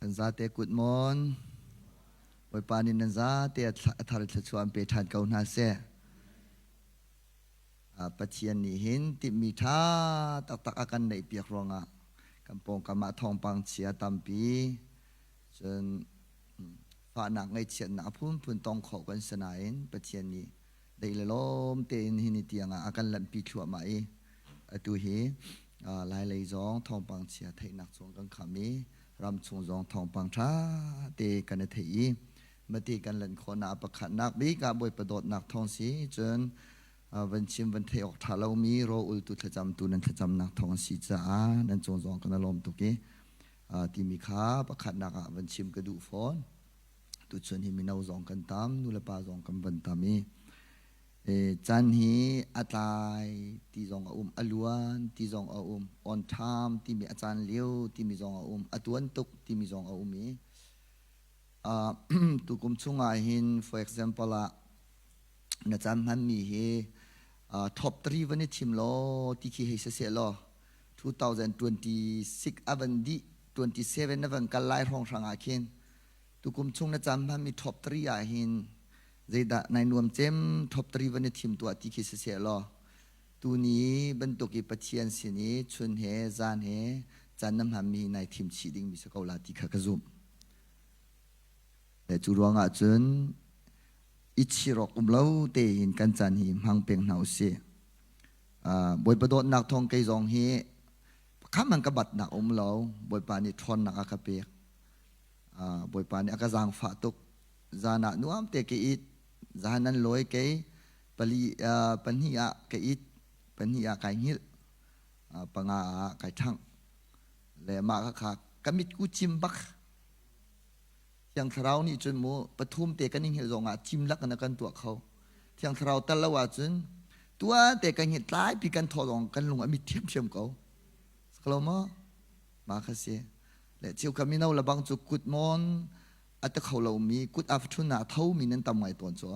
Kan zate kut mawn. Bawipa nih nan zate a thar thluachuah an pe ṭhan ko hna seh. Pathian nih hin timhmi ṭha taktak a kan neihpiak ruangah kan pawngkam ah thawngpang chia tampi cun fahnak ngaihchiatnak a phunphun tong khawh kan si nain Pathian nih dei le lawm tein hi ni tiang ah a kan lanhpi thluahmah i atu hi Lailei zong thawngpang chia theihnak chung kan kham i ramchung zong thawngpang ṭha te kan i theih i mati kan lanh khawhnak pakhatnak bik ah Bawipa dawtnak thawng si cun van chim van theih awk ṭha lomi raw ultu thlacamtu nan thlacamnak thawng si caah nan cung zong kan i lawm tuk i timi kha pakhatnak ah van chim ka duh fawn. Tuchun hi mino zong kan tam, nulepa zong kan van tam i caan hi a tlai ti zong a um, a luan ti zong a um, on time timi a caan lio timi zong a um, a tuan tuk timi zong a um i tukum chungah hin for example ah na caan hmanmi hi top 3 van i thim law ti khi hei siseh law 2026 a van dih 27 na van kal lai hrawng hrang ah khin tukum chung na cam hmanmi top 3 ah hin zeidah nai nuam cem top 3 van i thim tuah ti khi siseh law tuni bantuk i Pathian sin i chun he zan he caan na hmanmi nai thim chih dingmi si ko la ti kha ka zumh. Le cu ruangah cun i chirok um lo tein kan caan hi hmang peng hna usih. Bawipa dawtnak thawng kei zong hi pakhat man ka batnak um lo Bawipa nih ṭhawnnak a ka pek. Bawipa nih a ka zaangfah tuk. Zan ah nuam te ka it. Zan nan lawi kei pali pahnih ah ka it. Pahnih ah kai hngilh. Panga ah kai ṭhangh. Le mah kha kha ka mitku cim bak. Thiang Thlarau nih cun mu pathum te kan i hngilh zongah cim lak in a kan tuah kho. Thiang Thlarau tal lo ahcun tuan te kan hngilh tlaipi kan thawh zong kan lung a mit ṭhiamṭhiam ko. Saklo maw? Ma kha si. Le cheukhat mino lebang cu kut mawn a ti kho lomi kut a thun ah tho mi nan tam ngai tawn cu.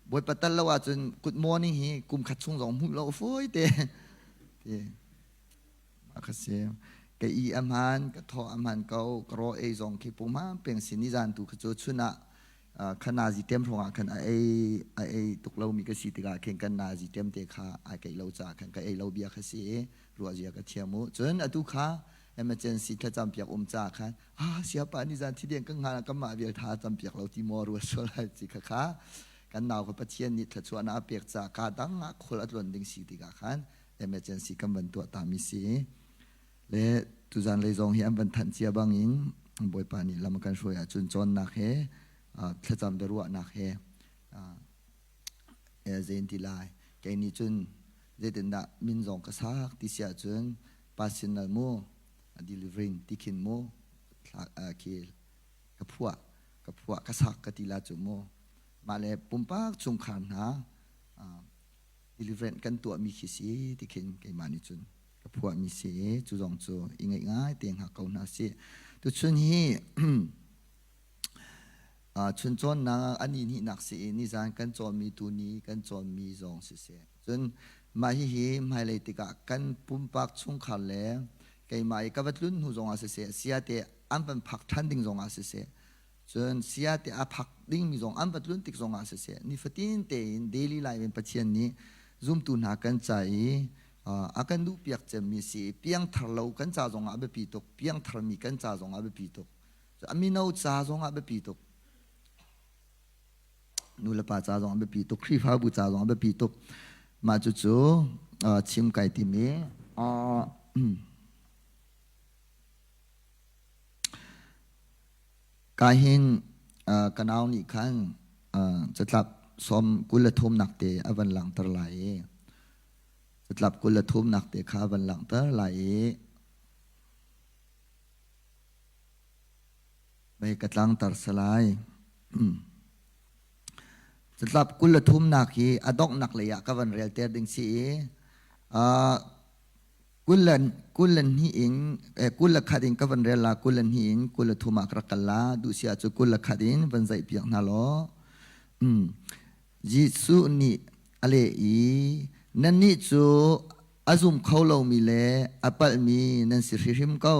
Bawipa tal lo ahcun kut morning hi kum khat chung zong hmuh lo fawi te. Ti. Ma kha si. Ka i a hmaan, ka thaw a hmaan ko, ka raw ei zong khi pum hmaan peng si ni zan tu kha cu chun ah kha nazi tem hrawng ah khan a ei a ei tuk lomi ka si tikah khin kan nazi tem te kha ai keih lo caah khan ka ei lo bia kha si i ruah zia ka thiam u. Cun atu kha emergency thlacam piak um caah khan ah siapa ni zan thi deng ka hngal kan mah vial tha cam piak lo ti maw ruat sual lai ci kha kha kan nau kha Pathian nih thluachuahnak a pek caah ka dang ah khul a tluan ding si tikah khan emergency kan van tuah ta mi si le tuzan lei zong hi an van thanh cia bangin Bawipa nih lam a kan hruai ahcun cawnnak he thlacam biaruahnak he zein ti lai kei nih cun zeitindah min zong ka sak ti si ahcun personal mu delivering ti khin mu khi ka phuah ka phuah ka sak ka ti la cu mu mah le pumpak chungkhar hna deliverance kan tuahmi khi si ti khin keimah nih cun ka phuahmi si i cu zong cu i ngaih ngai te hngak ko hna sih. Tuchun hi chun cawnnak a ni hnihnak si i nizan kan cawnmi tuni kan cawnmi zong siseh. Cun mah hihi hmailei tikah kan pumpak chungkhar le keimah i ka va tlun hnu zongah siseh, siate an van phak ṭhan ding zongah siseh, cun siate a phak dingmi zong an va tlun tik zongah siseh, nifatin tein daily life in Pathian nih zumtu hna kan ca i a kan duhpiak cemmi si i piangthar lo kan ca zongah a biapi tuk, piangtharmi kan ca zongah a biapi tuk, a mino ca zongah a biapi tuk, nu le pa ca zong a biapi tuk, Khrihfabu ca zong a biapi tuk. Mah cucu chim kai tim i ka hin ka nau nih khan catlap sawm 23 nak te a van langhter lai i catlap 23 nak te kha a van langhter lai i mei ka tlangtar salai. Catlap 23 nak hi a donghnak lei ah ka van relter ding si i kul le hnih in 21 in ka van rel la 22 in 23 ah ka rak kal la duh si ahcun 21 in van zaih piak hna law Jesuh nih a leh i nannih cu a zum kho lomi le a palhmi nan si hrihrim ko.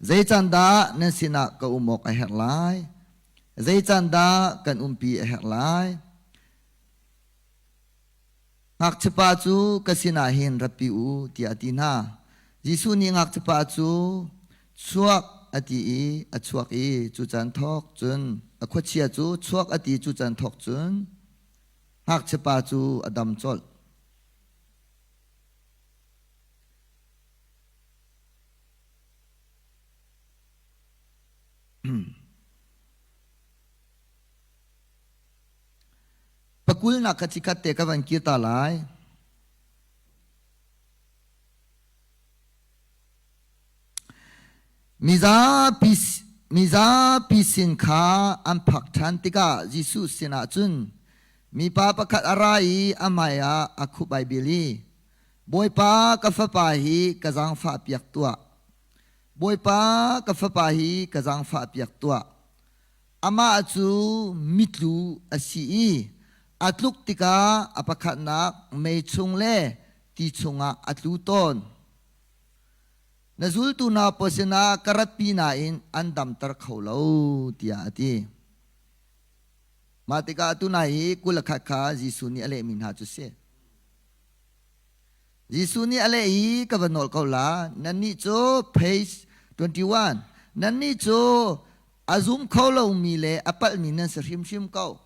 Zei can dah nan sinah ka um awk a herh lai? Zei can dah kan umpi a herh lai? Ngakchiapa cu ka sinah hin ratpi u, tiah a ti hna. Jesuh nih ngakchiapa cu chuak a ti i a chuak i cu caan thawk cun a khuachia cu chuak a ti cu caan thawk cun ngakchiapa cu a dam colh. Pakulnak kha chikkhat te ka van kir ta lai. Mizapi, mizapi sin kha an phak ṭhan tikah Jesuh sinah cun mipa pakhat a ra i a hmaiah a khup ai bil i, Bawipa, ka fapa hi ka zaangfahpiak tuah. Bawipa, ka fapa hi ka zaangfahpiak tuah. Amah cu mitlu a si i a tluk tikah a pakhatnak mei chung le ti chungah a tlu tawn. Na zultu hna pawl sinah ka ratpi nain an damter kho lo, tiah a ti. Mah tikah tunai hi 21 kha Jesuh nih a lehmi hna cu si. Jesuh nih a leh i ka va nawl ko la, nannih cu page 21 nannih cu a zum kho lomi le a palhmi nan si hrimhrim ko.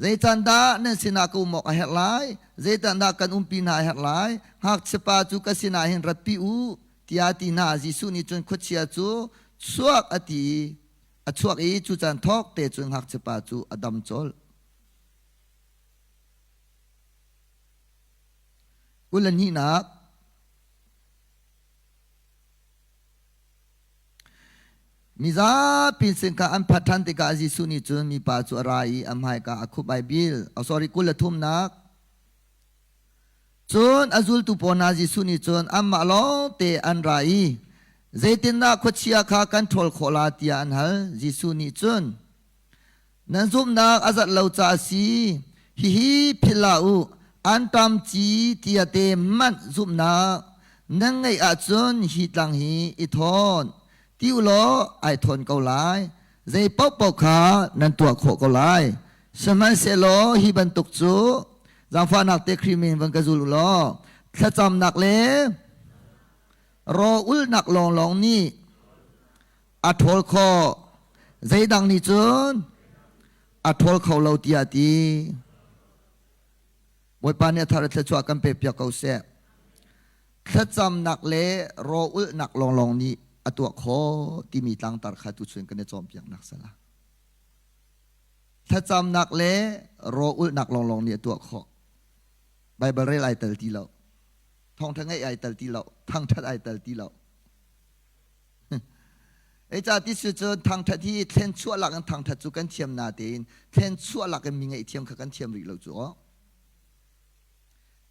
Zeicandah nan sinah ka um awk a herh lai? Zeicandah kan umpi hna a herh lai? Ngakchiapa cu ka sinah hin ratpi u, tiah ti hna. Jesuh nih cun khuachia cu chuak a ti i a chuak i cu caan thawk te cun ngakchiapa cu a dam colh. 22nak Mizapi sin kha an phat ṭhan tikah Jesuh nih cun mipa cu a ra i a hmaika a khup ai bil. Oh, sorry, 23nak. Cun a zultu pawl hna Jesuh nih cun anmah lawng te an ra i zeitindah khuachia kha kan ṭhawl khawh la tiah an hal. Jesuh nih cun Nan zumhnak a zat lo caah a si. Hihi philh hlah u, anṭam ci tiate hmanh zumhnak nan ngeih ahcun hi tlang hi i thawn ti u law ai thawn ko lai. Zei paohpaoh kha nan tuah khawh ko lai. Sihmanhsehlaw hi bantuk cu zaangfahnak te Khrih min van ka zul u law thlacamnak le raw ulhnak lawnglawng nih a ṭhawl khawh. Zeidang nih cun a ṭhawl kho lo tiah a ti. Bawipa nih a thar thluachuah kan pekpiak ko seh. Thlacamnak le raw ulhnak lawnglawng nih a tuah khawh timi tlangtar kha tuchun kan i cawnpiaknak sala. Thlacamnak le raw ulhnak lawnglawng nih a tuah khawh. Bible rel ai tel ti lo. Thawngṭha ngeih ai tel ti lo. Thangṭhat ai tel ti lo. Zeicah ti si cun thangṭhat hi thlenchuah lak in thangṭhat cu kan thiam natein thlenchuah lak in mi ngaihthiam kha kan thiam rih lo cu aw.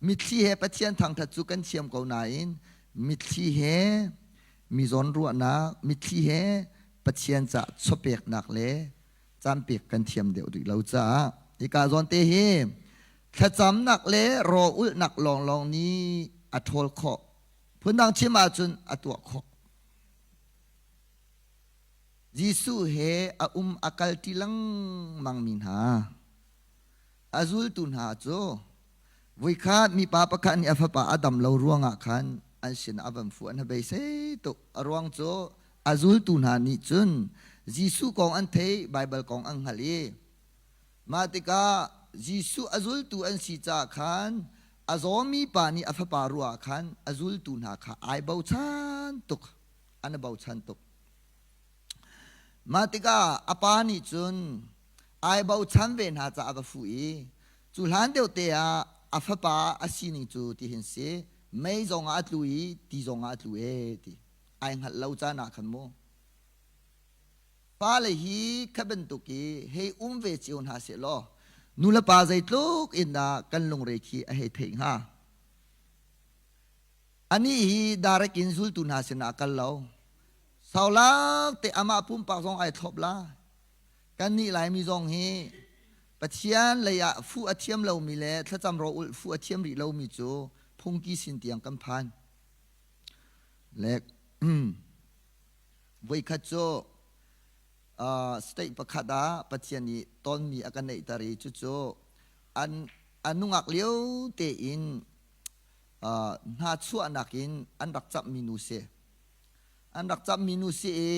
Mitthli he Pathian thangṭhat cu kan thiam ko nain mitthli he mi zawnruahnak, mitthli he Pathian cah chawpeknak le caan pek kan thiam deuh rih lo caah hika zawn te hi thlacamnak le raw ulhnak lawnglawng nih a ṭhawl khawh. Phundang chim ahcun a tuah khawh. Jesuh he a um a kalṭi lengmangmi hna a zultu hna cu voikhat mipa pakhat nih a fapa a dam lo ruangah khan an sinah a van fuh an beisei tuk. A ruang cu a zultu hna nih cun Jesuh kong an theih, Baibal kong an hngalh i mah tikah Jesuh a zultu an si caah khan a zawmi pa nih a fapa ruah ah khan a zultu hna kha ai bochan tuk an i bochan tuk mah tikah a pa nih cun ai bochan ve hna caah a va fuh i cu hlan deuh te ah a fapa a sining cu ti hin si mei zong ah a tlu i ti zong ah a tlu e ti ai hngalh lo caan ah khan mu Fale hi kha bantuk i hei um ve cio hna sehlaw nulepa zeitluk in dah kan lungre khi a hei theih hnga. Anih hi direct in zultu hna sinah a kal lo. Saulak te amah pumpak zong ai thlop la. Kannih Laimi zong hi Pathian lei ah fuh a thiam lomi le thlacam ro ulh fuh a thiam rih lomi cu phungki sin tiang kan phan. Lek. Voikhat cu state pakhat ah Pathian nih tonmi a kan neihter i cucu an a nungak lio tein hna chuahnak in an rak camhmi nu si. An rak camhmi nu si i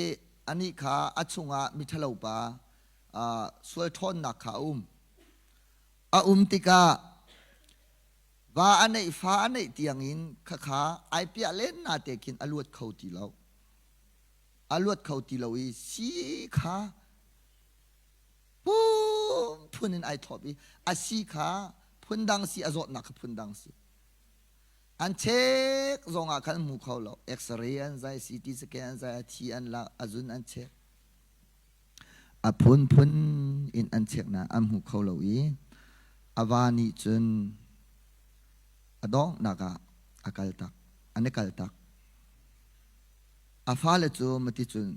anih kha a chungah miṭhalo pa sual ṭhawnnak kha a um. A um tikah va a neih fa a neih tiangin khakha ai piah len na te khin a luat kho ti lo. A luat kho ti lo i si kha phunphun in ai thlop i a si kha phundang si a zawtnak kha phundang si. An chek zongah khan hmu kho lo. X-ray an zai, CT scan an zai, a thi an lak, a zun an chek. A phunphun in an chek nain an hmu kho lo i a va nih cun a donghnak ah a kaltak, an i kaltak. A fale cu maticun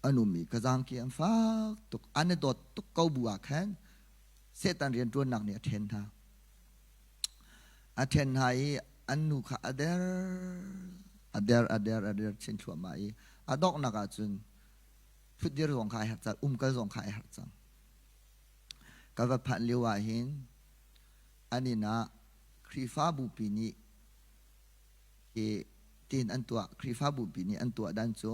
an um i ka zaangki an fak tuk, an i dawt tuk ko bu ah khan Satan rianṭuannak nih a ṭhen hna. A ṭhen hna i an nu kha a der, a der, a der, a der chin thluahmah i a donghnak ah cun ṭhutdir zong kha ai harh cang, umkal zong kha ai harh cang. Ka va phanh lio ah hin an inn ah Khrihfabupi nih hi tiin an tuah. Khrihfabupi nih an tuah dan cu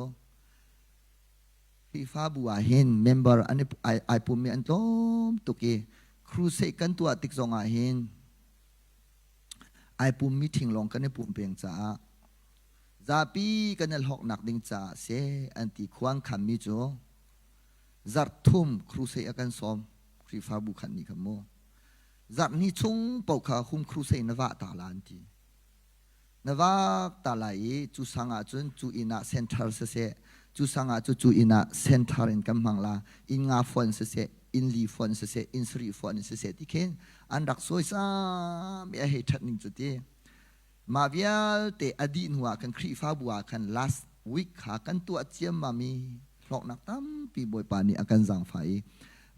Khrihfabu ah hin member an i, ai pummi an tlawm tuk i crusade kan tuah tik zong ah hin ai pummi ṭhing lawng kan i pum peng caah zapi kan i hlawknak ding caah seh an ti khuang khammi cu zarh thum crusade a kan sawm Khrihfabu khat nih khan mu zarh hnih chung paoh kha hum crusade na vah ta la an ti. Na vak ta lai i cu sang ah cun cu inn ah center siseh, cu sang ah cu cu inn ah center in kan hmang la, inn nga fonh siseh, inn li fonh siseh, inn sarih fonh in siseh ti khin an rak sawisam i a hei ṭhat ning cu ti. Mah vialte a dih hnu ah khan Khrihfabu ah khan last week kha kan tuah ciammam i hlawknak tampi Bawipa nih a kan zaangfah i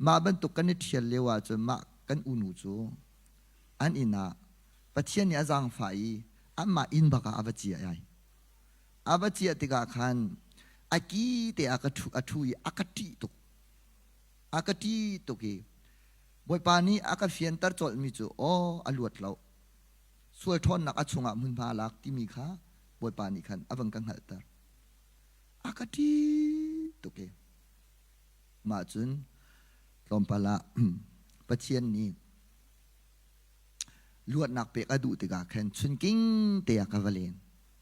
mah bantuk kan i ṭhial lio ah cun mah kan unu cu an inn ah Pathian nih a zaangfah i anmah inn bak ah a va ciah ai. A va ciah tikah khan a ki te ah ka ṭhu, a ṭhu i a ka ṭih tuk. A ka ṭih tuk i Bawipa nih a ka fianter colhmi cu aw a luat lo. Sual ṭhawnnak a chungah hmunhma a lak timi kha Bawipa nih khan a van ka hngalhter. A ka ṭih tuk i mah cun tlawmpal ah Pathian nih Luatnak pek a duh tikah khan chunking te ah ka va len.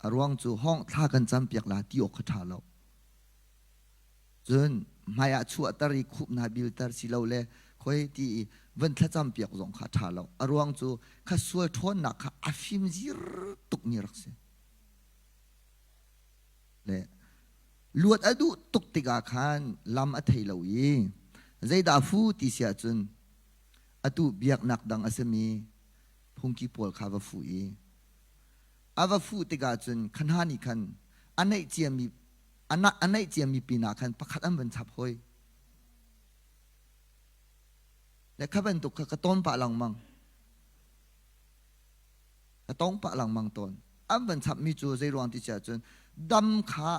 A ruang cu hawng thla kan campiak la ti awk kha ṭha lo. Cun hmai ah chuahter i khup hna bilter si lo le khoi ti i van thlacam piak zong kha ṭha lo. A ruang cu kha sual ṭhawnnak kha a fimzir tukmi rak si. Le luat a duh tuk tikah khan lam a thei lo i zeidah fu ti si ahcun Atu biaknak dang a simi phungki pawl kha va fuh i a va fuh tikah cun kha hna nih khan a neih ciami a neih ciami pinah khan pakhat an van chap hoi. Le kha bantuk kha ka tawn pah lengmang. Ka tong pah lengmang tawn. An van chapmi cu zei ruang ti cia cun dam kha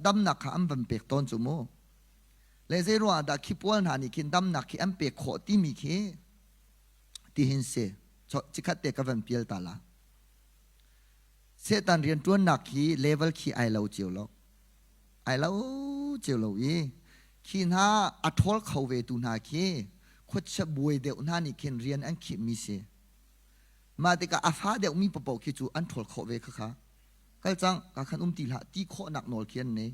damnak kha an van pek tawn cu mu. Le zei ruangah dah khi pual hna nih khin damnak khi an pek khawh timi khi tihin si. Cikhat te ka van pial ta la. Satan rianṭuannak khi level khi ai lo cio lo. Ai lo cio lo i khi hna a ṭhawl kho ve tu hna khi khuachia buai deuh hna nih khin rian an khihmi si. Mah tikah a fa deuhmi paoh khi cu an ṭhawl khawh ve khakha. Kal cang, ka khan um ti hlah ti khawhnak nawl khi an nei.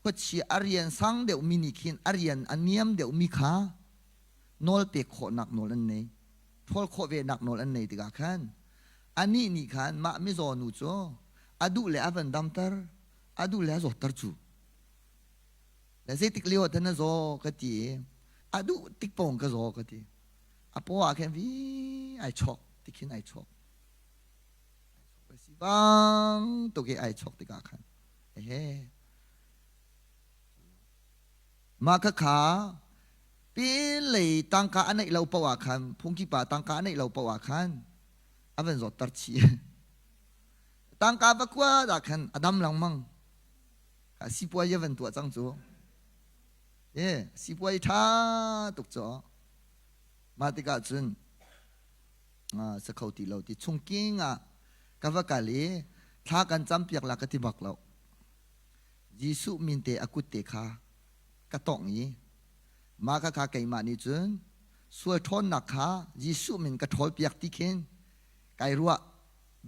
Khuachia a rian sang deuhmi nih khin a rian a niam deuhmi kha nawl pek khawhnak nawl an nei. Ṭhawl khawh venak nawl an nei tikah khan anih nih khan mah mizaw nu cu a duh le a van damter, a duh le a zawtter cu. Le zeitik lio ah dah na zaw ka ti i a duh tik paoh ka zaw ka ti. A paw ah khin vi ai chawk ti khin ai chawk. Si bang tuk i ai chawk tikah khan Ehe. Mah khakha pinlei tangka a neih lo paoh ah khan phungki pa tangka a neih lo paoh ah khan a van zawtter chih. Tangka va kuat ah khan a dam lengmang. Sipuai van tuah cang cu. E sipuai ṭha tuk cu. Mah tikah cun sa kho ti lo ti chungking ah ka va kal i thla kan campiak la ka ti bak lo. Jesuh min te a kut te kha ka tongh i mah kha kha keimah nih cun sual ṭhawnnak kha Jesuh min ka ṭhawlpiak ti khin kai ruah.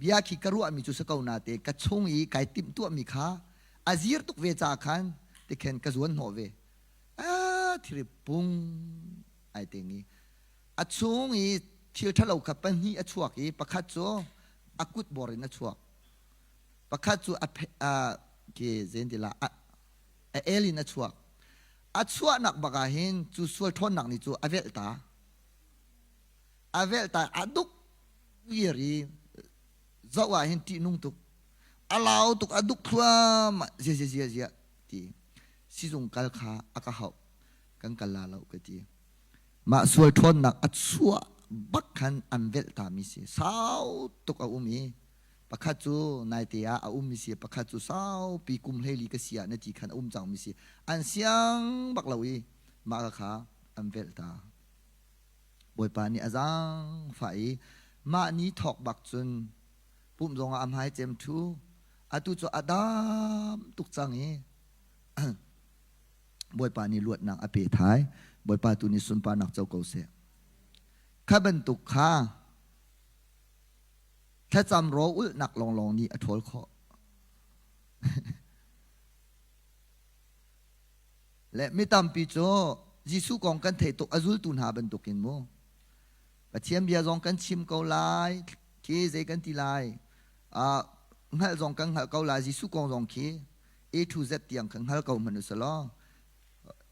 Bia khi ka ruahmi cu si ko nate ka chung i kai timhtuahmi kha a zir tuk ve caah khan tikhen ka zuan hnawh ve. Ah thiri pung ai teng i a chung i thil ṭhalo kha pahnih a chuak i pakhat cu a kut bor in a chuak. Pakhat cu a ke zein ti la a a el in a chuak. A chuahnak bak ah hin cu sual ṭhawnnak nih cu a velh ta. A velh ta a duk viar i zoh ah hin ṭihnung tuk. A lau tuk a duk thluahmah zia zia zia zia ti sizung kal kha a ka hauh kan kal la lo ka ti. Mah sual ṭhawnnak a chuah bak khan an velh tami si. Sau tuk a um i pakhat cu naite ah a ummi si, pakhat cu saupi kum 14 ka si ah na ti khan a um cangmi si. An siang bak lo i mah kha an velh ta. Bawipa nih a zaangfah i mah ni thawk bak cun pumh zongah a hmai cem ṭhu. Atu cu a dam tuk cang i Bawipa nih luatnak a pe thai. Bawipa tu nih sunparnak co ko seh. Kha bantuk kha thlacam raw ulhnak lawnglawng nih a ṭhawl khawh. Le mi tampi cu Jesuh kong kan theih tuk a zultu hna bantukin mu. Pathian bia zong kan chim ko lai, khi zei kan ti lai, uh, hngalh zong kan hngalh ko lai, Jesuh kong zong khi A to Z tiang kan hngal ko hmanh usih law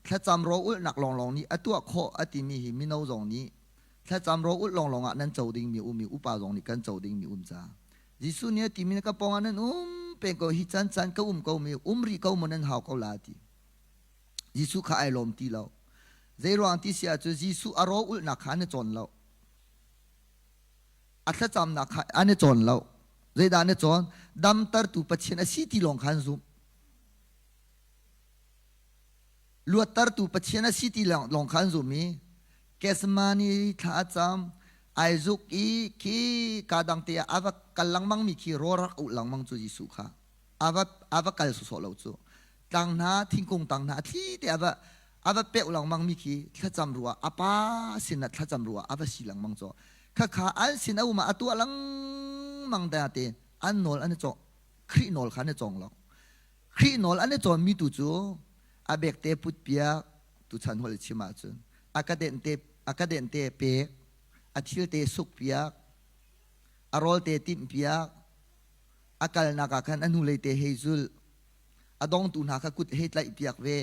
thlacam ro ulhnak lawnglawng nih a tuah khawh a timi hi mino zong nih thlacam ro ulh lawnglawng ah nan co dingmi um i upa zong nih kan co dingmi um ca Jesuh nih a timi ka pawng ah nan um peng ko hi caan caan ka um ko mi um rih ko maw nan hau ko la ti Jesuh kha ai lawm ti lo zei ruang ti si ahcun Jesuh a ro ulhnak kha an i cawn lo a thlacamnak kha an i cawn lo. Zeidah an i cawn? Damtertu Pathian a si ti lawng kha an zumh. Luattertu Pathian a si ti lawng kha an zumh i Gethsemane thla a cam, ai zuk i khi ka dang te ah a va kal lengmang mi khi rawl rak ulh lengmang cu Jesuh kha a va a va kal sawsawh lo cu tlang hna thingkung tang hna a thli te a va a va peuh lengmang mi khi thlacam ruah a pa sin ah thlacam ruah a va si lengmang cu khakha an sin a um ah a tuah lengmang da te an nawl an i cawng Khrih nawl kha an i cawng lo Khrih nawl an i cawnmi tu cu a bek te put piak tuchan holh chim ahcun a ka denh te a ka denh te pek a thil te suk piak a rawl te timh piak a kalnak ah khan a hnulei te hei zul a dongtu hna kha kut hei tlaih piak ve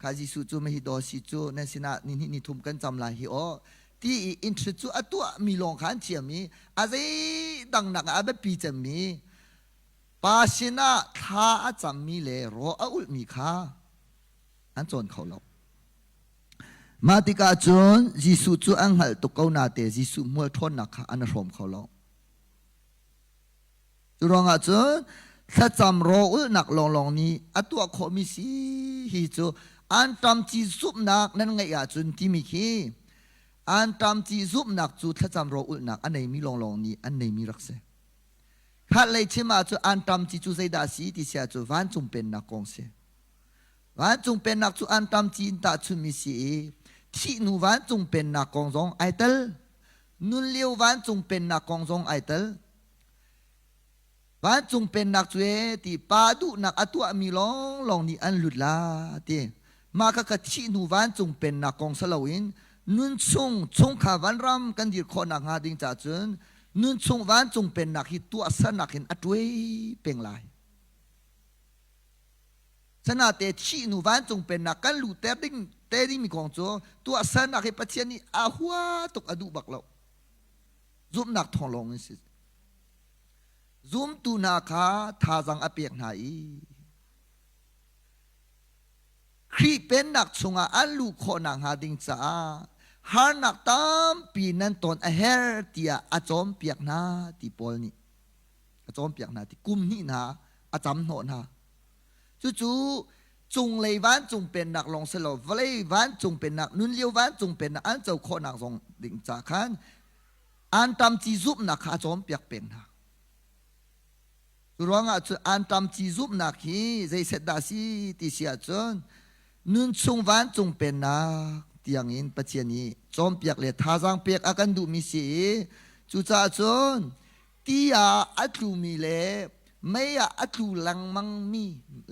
kha Jesuh cu mahi daw si cu nan sinah ni hnih ni thum kan cam lai hi aw ti i interest cu a tuah mi lawng kha an thiam i a zei dang nak ah a biapi cemmi pa sinah thla a cammi le raw a ulhmi kha an cawn kho lo. Mah tikah cun Jesuh cu an hngalh tuk ko nate Jesuh hmual ṭhawnnak kha an i hrawm kho lo. Cu ruangah cun thlacam raw ulhnak lawnglawng nih a tuah khawhmi si hi cu anṭam ci zumhnak nan ngeih ahcun timi khi anṭam ci zumhnak cu thlacam raw ulhnak a neimi lawnglawng nih an neimi rak si. Khatlei chim ahcun anṭam ci cu zeidah a si ti si ahcun vancung pennak kong si. Vancung pennak cu anṭam ci in tahchunhmi si i thih hnu vancung pennak kong zong ai tel. Nun lio vancung pennak kong zong ai tel. Vancung pennak cu ee ti pa duhnak a tuahmi lawnglawng nih an lut la ti. Mah kha ka thih hnu vancung pennak kong si loin nun chung chungkhar vanram kan dir khawh nakhnga ding caah cun nun chung vancung pennak hi tuahsernak in a tuai peng lai. Sanate thih hnu vancung pennak kan luhter ding te dingmi kong cu tuahsernak hi Pathian nih a hua tuk a duh bak lo. Zumhnak thawng lawng in si. Zumtu hna kha thazang a pek hna i Khrih pennak chungah an luh khawh nakhnga ding caah harnak tampi nan ton a herh tiah a cawnpiak hna ti Paul nih a cawnpiak hna ti kum hnih hna a cam hnawh hna. Cucu cunglei vancung pennak lawng si lo vawlei vancung pennak nun lio vancung pennak an co khawhnak zong ding ca khan anṭam ci zumhnak kha a cawnpiak peng hna. Cu ruangah cun anṭam ci zumhnak hi zeiset dah si ti si ahcun nunchung vancung pennak tiangin Pathian nih cawnpiak le thazaang pek a kan duhmi si i cucaah cun ti ah a tlumi le mei ah a tlu lengmangmi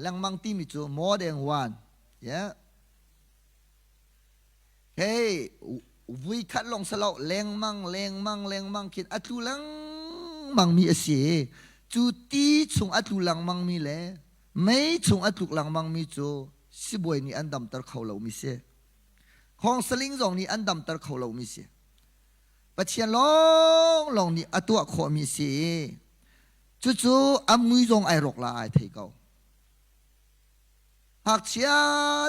lengmang timi cu more than one yeah Hei, vui khat lawng si lo, lengmang, lengmang, lengmang khin a tlu lengmangmi a si. Cu ti chung a tlu lengmangmi le mei chung a tluk lengmangmi cu sibawi nih an damter kho lomi si. Khawngsaling zong nih an damter kho lomi si. Pathian lawnglawng nih a tuah khawhmi si. Cucu a mui zong ai rawk la ai thei ko. Ngakchia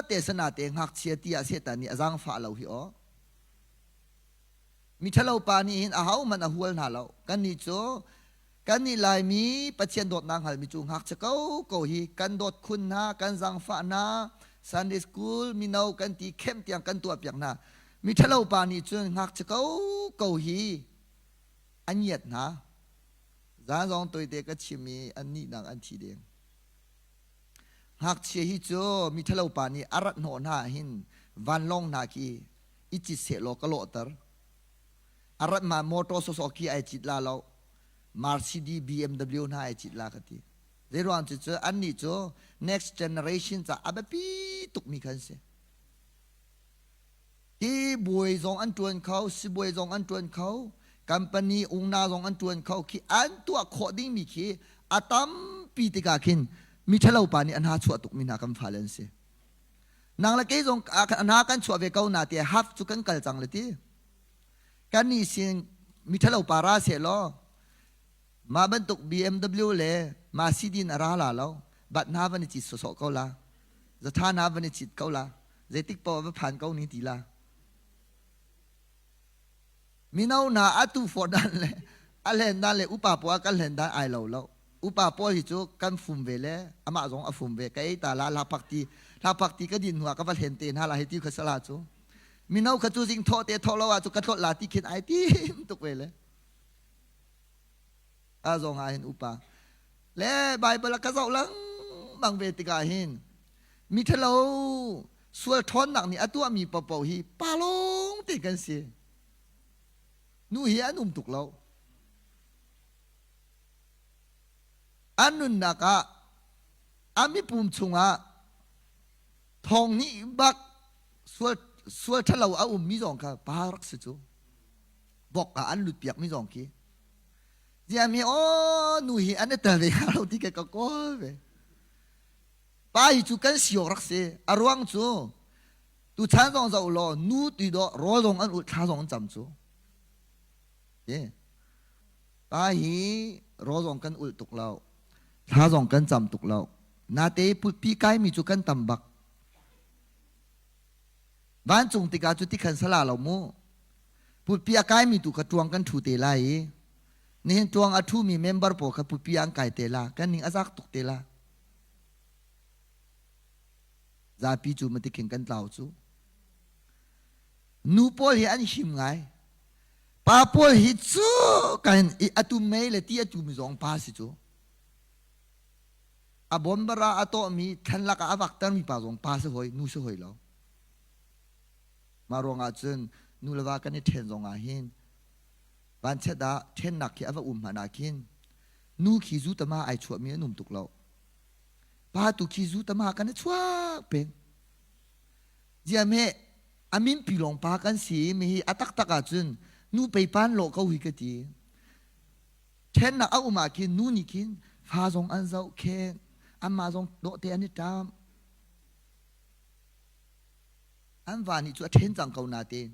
te sana te ngakchia ti ah Satan nih a zaangfah lo hi aw. Mi ṭhalo pa nih hin ahohmanh a hual hna lo. Kannih cu kannih Laimi Pathian dawtnak hngalmi cu ngakchia ko ko hi kan dawt khun hna, kan zaangfah hna, Sunday school mino kan ti khem tiang kan tuahpiak hna. Mi ṭhalo pa nih cun ngakchia ko ko hi a ngiat hna. Zan zong tawite ka chim i an nihnak an thi deng. Ngakchia hi cu mi ṭhalo pa nih a rat hnawh hna ahhin vanlawng hna khi i cit sehlaw ka lawhter. A rat ma motor sawsawh khi ai cit la lo. Mercedes BMW hna ai cit la ka ti. Zeiruang cu cu annih cu next generation ca a biapi tukmi khan si. Hi bawi zong an ṭuan kho, sibawi zong an ṭuan kho, company ungna zong an ṭuan kho khi an tuah khawh dingmi khi a tampi tikah khin mi ṭhalo pa nih an ha chuah tukmi hna kan fale an si. Nang le kei zong an ha kan chuah ve ko na ti half cu kan kal cang le ti. Kan nih sin mi ṭhalo pa ra seh law mah bantuk BMW le mah sidin a ra la lo bat hna van i cit sawsawh ko la zatha hna van i cit ko la zeitik paoh va phan ko ni ti la mino hna atu fawh dan le a hlen dan le upa pawl kan hlen dan ai lo lo upa pawl hi cu kan fum ve le amah zong a fum ve ka ei ta la la pak ti la pak ti ka din hnuah ka va hlen te hna la hei ti kha sala cu mino kha cu zing thawh te thawh lo ah cu ka tlawt la ti khin ai tim tuk ve le a zong ah hin upa le bible a ka zoh lengmang ve tikah hin Mi ṭhalo sual ṭhawnnak nih a tuahmi paohpaoh hi pa lawng te kan si. Nu hi an um tuk lo. An nunnak ah a mipum chungah thawng nih bak sual sual ṭhalo a ummi zong kha pa rak si cu. Vok ah an lut piakmi zong khi. Ziami aw nu hi an i tel ve hnga lo ti ka kawl ve. Pa hi cu kan si awk rak si. A ruang cu tuchan zong zoh law nu ti dawh rawl zong an ulh thla zong an cam cu. Pa hi rawl zong kan ulh tuk lo. Thla zong kan cam tuk lo. Nate putpi kaimi cu kan tam bak. Vancung tikah cu tikhan sala lo mu. Putpi a kaimi tu kha ṭuang kan ṭhu te lai i nihin ṭuang a ṭhumi member pawl kha putpi an kai te la. Kan ning a zak tuk te la. Zapi cu matikhin kan tlau cu. Nu pawl hi an him ngai. Pa pawl hi cu kan i atu mei le ti atu mi zong pa si cu. A bombara a tawhmi thlan lakah a vaktermi pa zong pa si hoi, nu si hoi lo. Mah ruangah cun nu le va kan i ṭhen zong ah hin vanchiat ah ṭhennak khi a va um hmanh ah khin nu khi zu tama ai chuahmi an um tuk lo. Pa tu khi zu tama kan i chuak peng. Ziahmeh a minpi lawng pa kan si mi hi a taktak ahcun nu pei pan lawh ko hi ka ti. Ṭhennak a um ah khin nu nih khin fa zong an zoh khen anmah zong dawhte an i ṭam. An va nih cu a ṭhen cang ko natein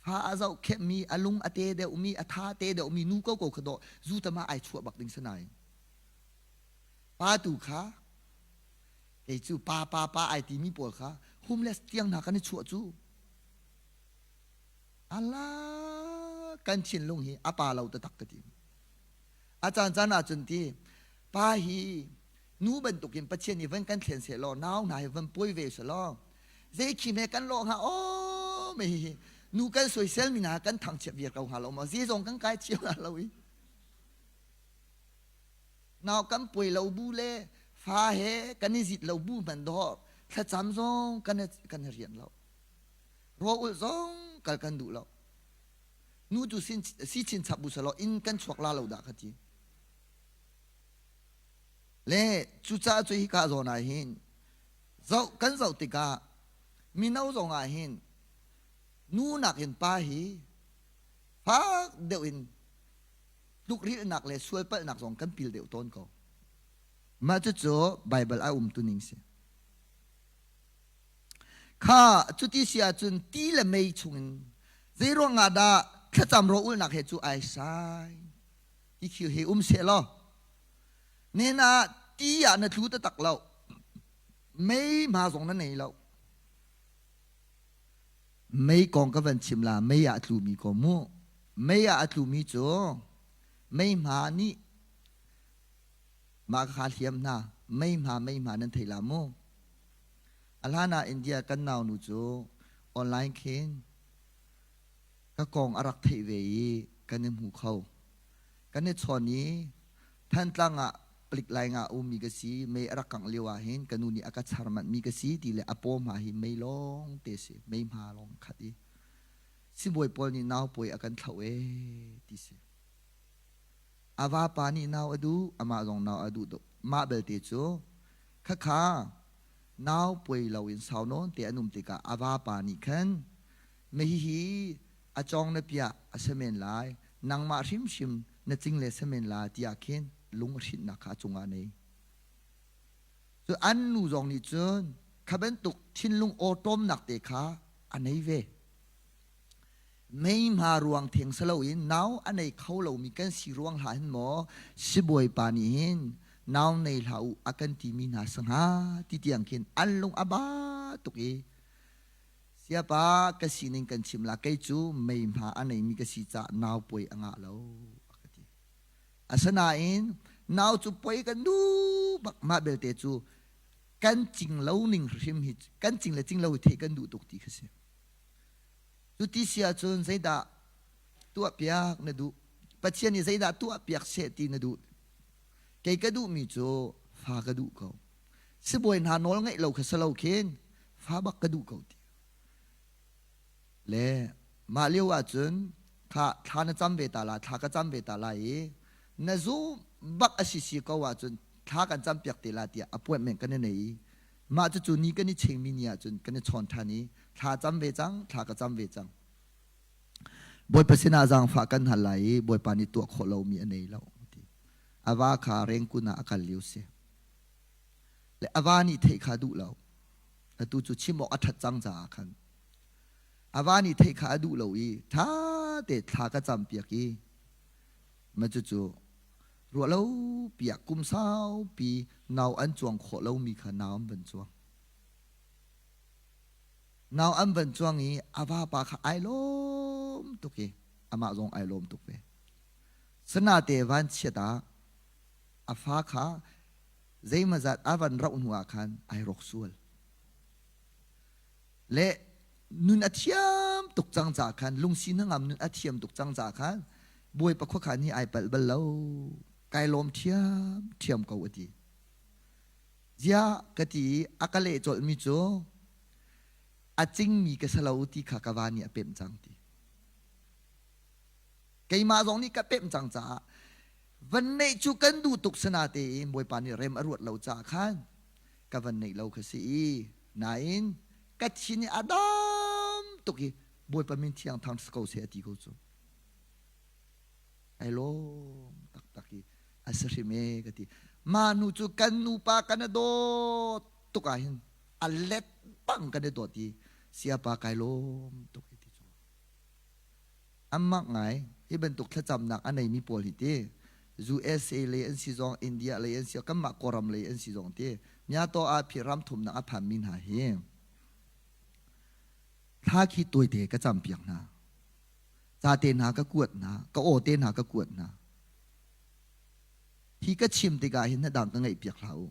fa a zohkhenhmi a lung a te deuhmi a tha te deuhmi nu koko kha dawh zu tama ai chuah bak ding si nain pa tu kha kei cu pa pa pa ai timi pawl kha homeless tiang hna kan i chuah cu ala kan thinlung hi a pa lo taktak ka ti a caan caan ahcun ti pa hi. Nu bantukin Pathian nih van kan thlen seh law nau hna hi van puai ve seh law zei khim he kan lawh hnga aw me hi nu kan soisel mi hna kan thangchiat viar ko hnga lo maw zeizong kan kai cio hna lo i nau kan puai lo bu le fa he kan i zit lo bu hman dawh thlacam zong kan kan rian lo raw ulh zong kal kan duh lo nu tu sin si chin chap bu selaw inn kan chuak la lo dah kha ti Le cucaah cu hika zawn ah hin zoh kan zoh tikah mino zong ah hin nu nakin pa hi fak deuh in tlukrilhnak le sualpalhnak zong kan pil deuh tawn ko. Mah cucu Baibal a umtu ning si. Kha cuti si ahcun ti le mei chungin zeiruang ah dah thlacam rawh ulnak he cu ai sai ti thil hi um seh law nen ah ti ah na tlu taktak lo mei hma zong na nei lo mei kong ka van chim la mei ah a tlumi ko mu mei ah a tlumi cu mei hma nih mah kha hliam hna mei hma mei hma nan thei la mu a hlan ah India kan nau nu cu online khin ka kong a rak theih ve i kan i hmu kho. Kan i chawn i Thantlang ah palik lai nga ummi ka si, mei a rak kangh lio ah hin ka nu nih a ka char manhmi ka si ti le a paw hma hi mei lawng te si, mei hma lawng khat i sibawi pawl nih nau pawi a kan thloh ee ti si. A vapa nih nau a duh, amah zong nau a duh tuk. Mah belte cu khakha nau puai loin sau nawn te an um tikah a vapa nih khan Na hihi a cawng na piah a si men lai, nangmah hrimhrim na cing le si men la tiah khin lung a hrinhnak kha a cungah a nei. Cu an nu zong nih cun kha bantuk thinlung awṭawmnak te kha a nei ve. Mei hma ruang theng si loin nau a nei kho lomi kan si ruang hlah hin maw sibawipa nih hin nau nei hlah u a kan timi hna si hnga ti tiang khin an lung a ba tuk i Siapa ka sining kan chim la kei cu mei hma a neimi ka si caah nau puai a ngah lo a ka ti. Asinain nau cu puai kan duh bak mah belte cu kan cing lo ning hrim hi kan cing le cing lo hi theih kan duh tuk ti kha si. Cu ti si ahcun zeidah tuah piak na duh? Pathian nih zeidah tuah piak seh ti na duh? Kei ka duhmi cu fa ka duh ko. Sibawi hna nawl ngeih lo kha si lo khin fa bak ka duh ko ti le mah lio ahcun kha thla na cam ve ta la thla ka cam ve ta lai i na zum bak a si si ko ahcun thla kan cam piak te la tiah appointment kan i nei i mah cucu ni kan i chingmi ni ahcun kan i chawn ṭhan i thla cam ve cang thla ka cam ve cang Bawipa sinah zaangfah kan hal lai i Bawipa nih tuah khawh lomi a nei lo ti a va kha rengkun ah a kal lio si Le a va nih theih kha a duh lo. Atu cu chim awk a ṭhat cang caah khan a va nih theih kha a duh lo i ṭha te thla ka campiak i ma cucu ruah lo piah kum saupi nau an cuang khawh lomi kha nau an van cuang. Nau an van cuang i a vapa kha ai lawm tuk i amah zong ai lawm tuk ve. Sanate vanchiat ah a fa kha zeimawzat a van rauh hnu ah khan ai rawk sual. Le nun a thiam tuk cang caah khan lungsi hnangam nun a thiam tuk cang caah khan Bawipa khuakhan hi ai palh bal lo kai lawm thiam thiam ko a ti. Ziah ka ti i a ka leh colhmi cu a cingmi ka si lo ti kha ka va nih a pemh cang ti. Keimah zong nih ka pemh cang caah van neih cu kan duh tuk sinatein Bawipa nih rem a ruat lo caah khan ka van neih lo kha si i nain ka thin i a dam tuk i Bawipa min thiang thang si ko seh a ti ko cu. Ai lawm taktak i a si hrim e ka ti. Mah nu cu kan nupa kan i dawt tuk ah hin a let bang kan i dawt i siapa kai lawm tuk i ti cu. An mak ngai. Hi bantuk thlacamnak a neimi pawl hi ti USA lei an si zong India lei an si kanmah Kawlram lei an si zong ti myato ah phi ram thumnak a phanmi hna hi thla khi tawite ka campiak hna. Ca te hna ka kuat hna, ka aw te hna ka kuat hna. Hi ka chim tikah hin na dang ka ngaihpiak hlah u.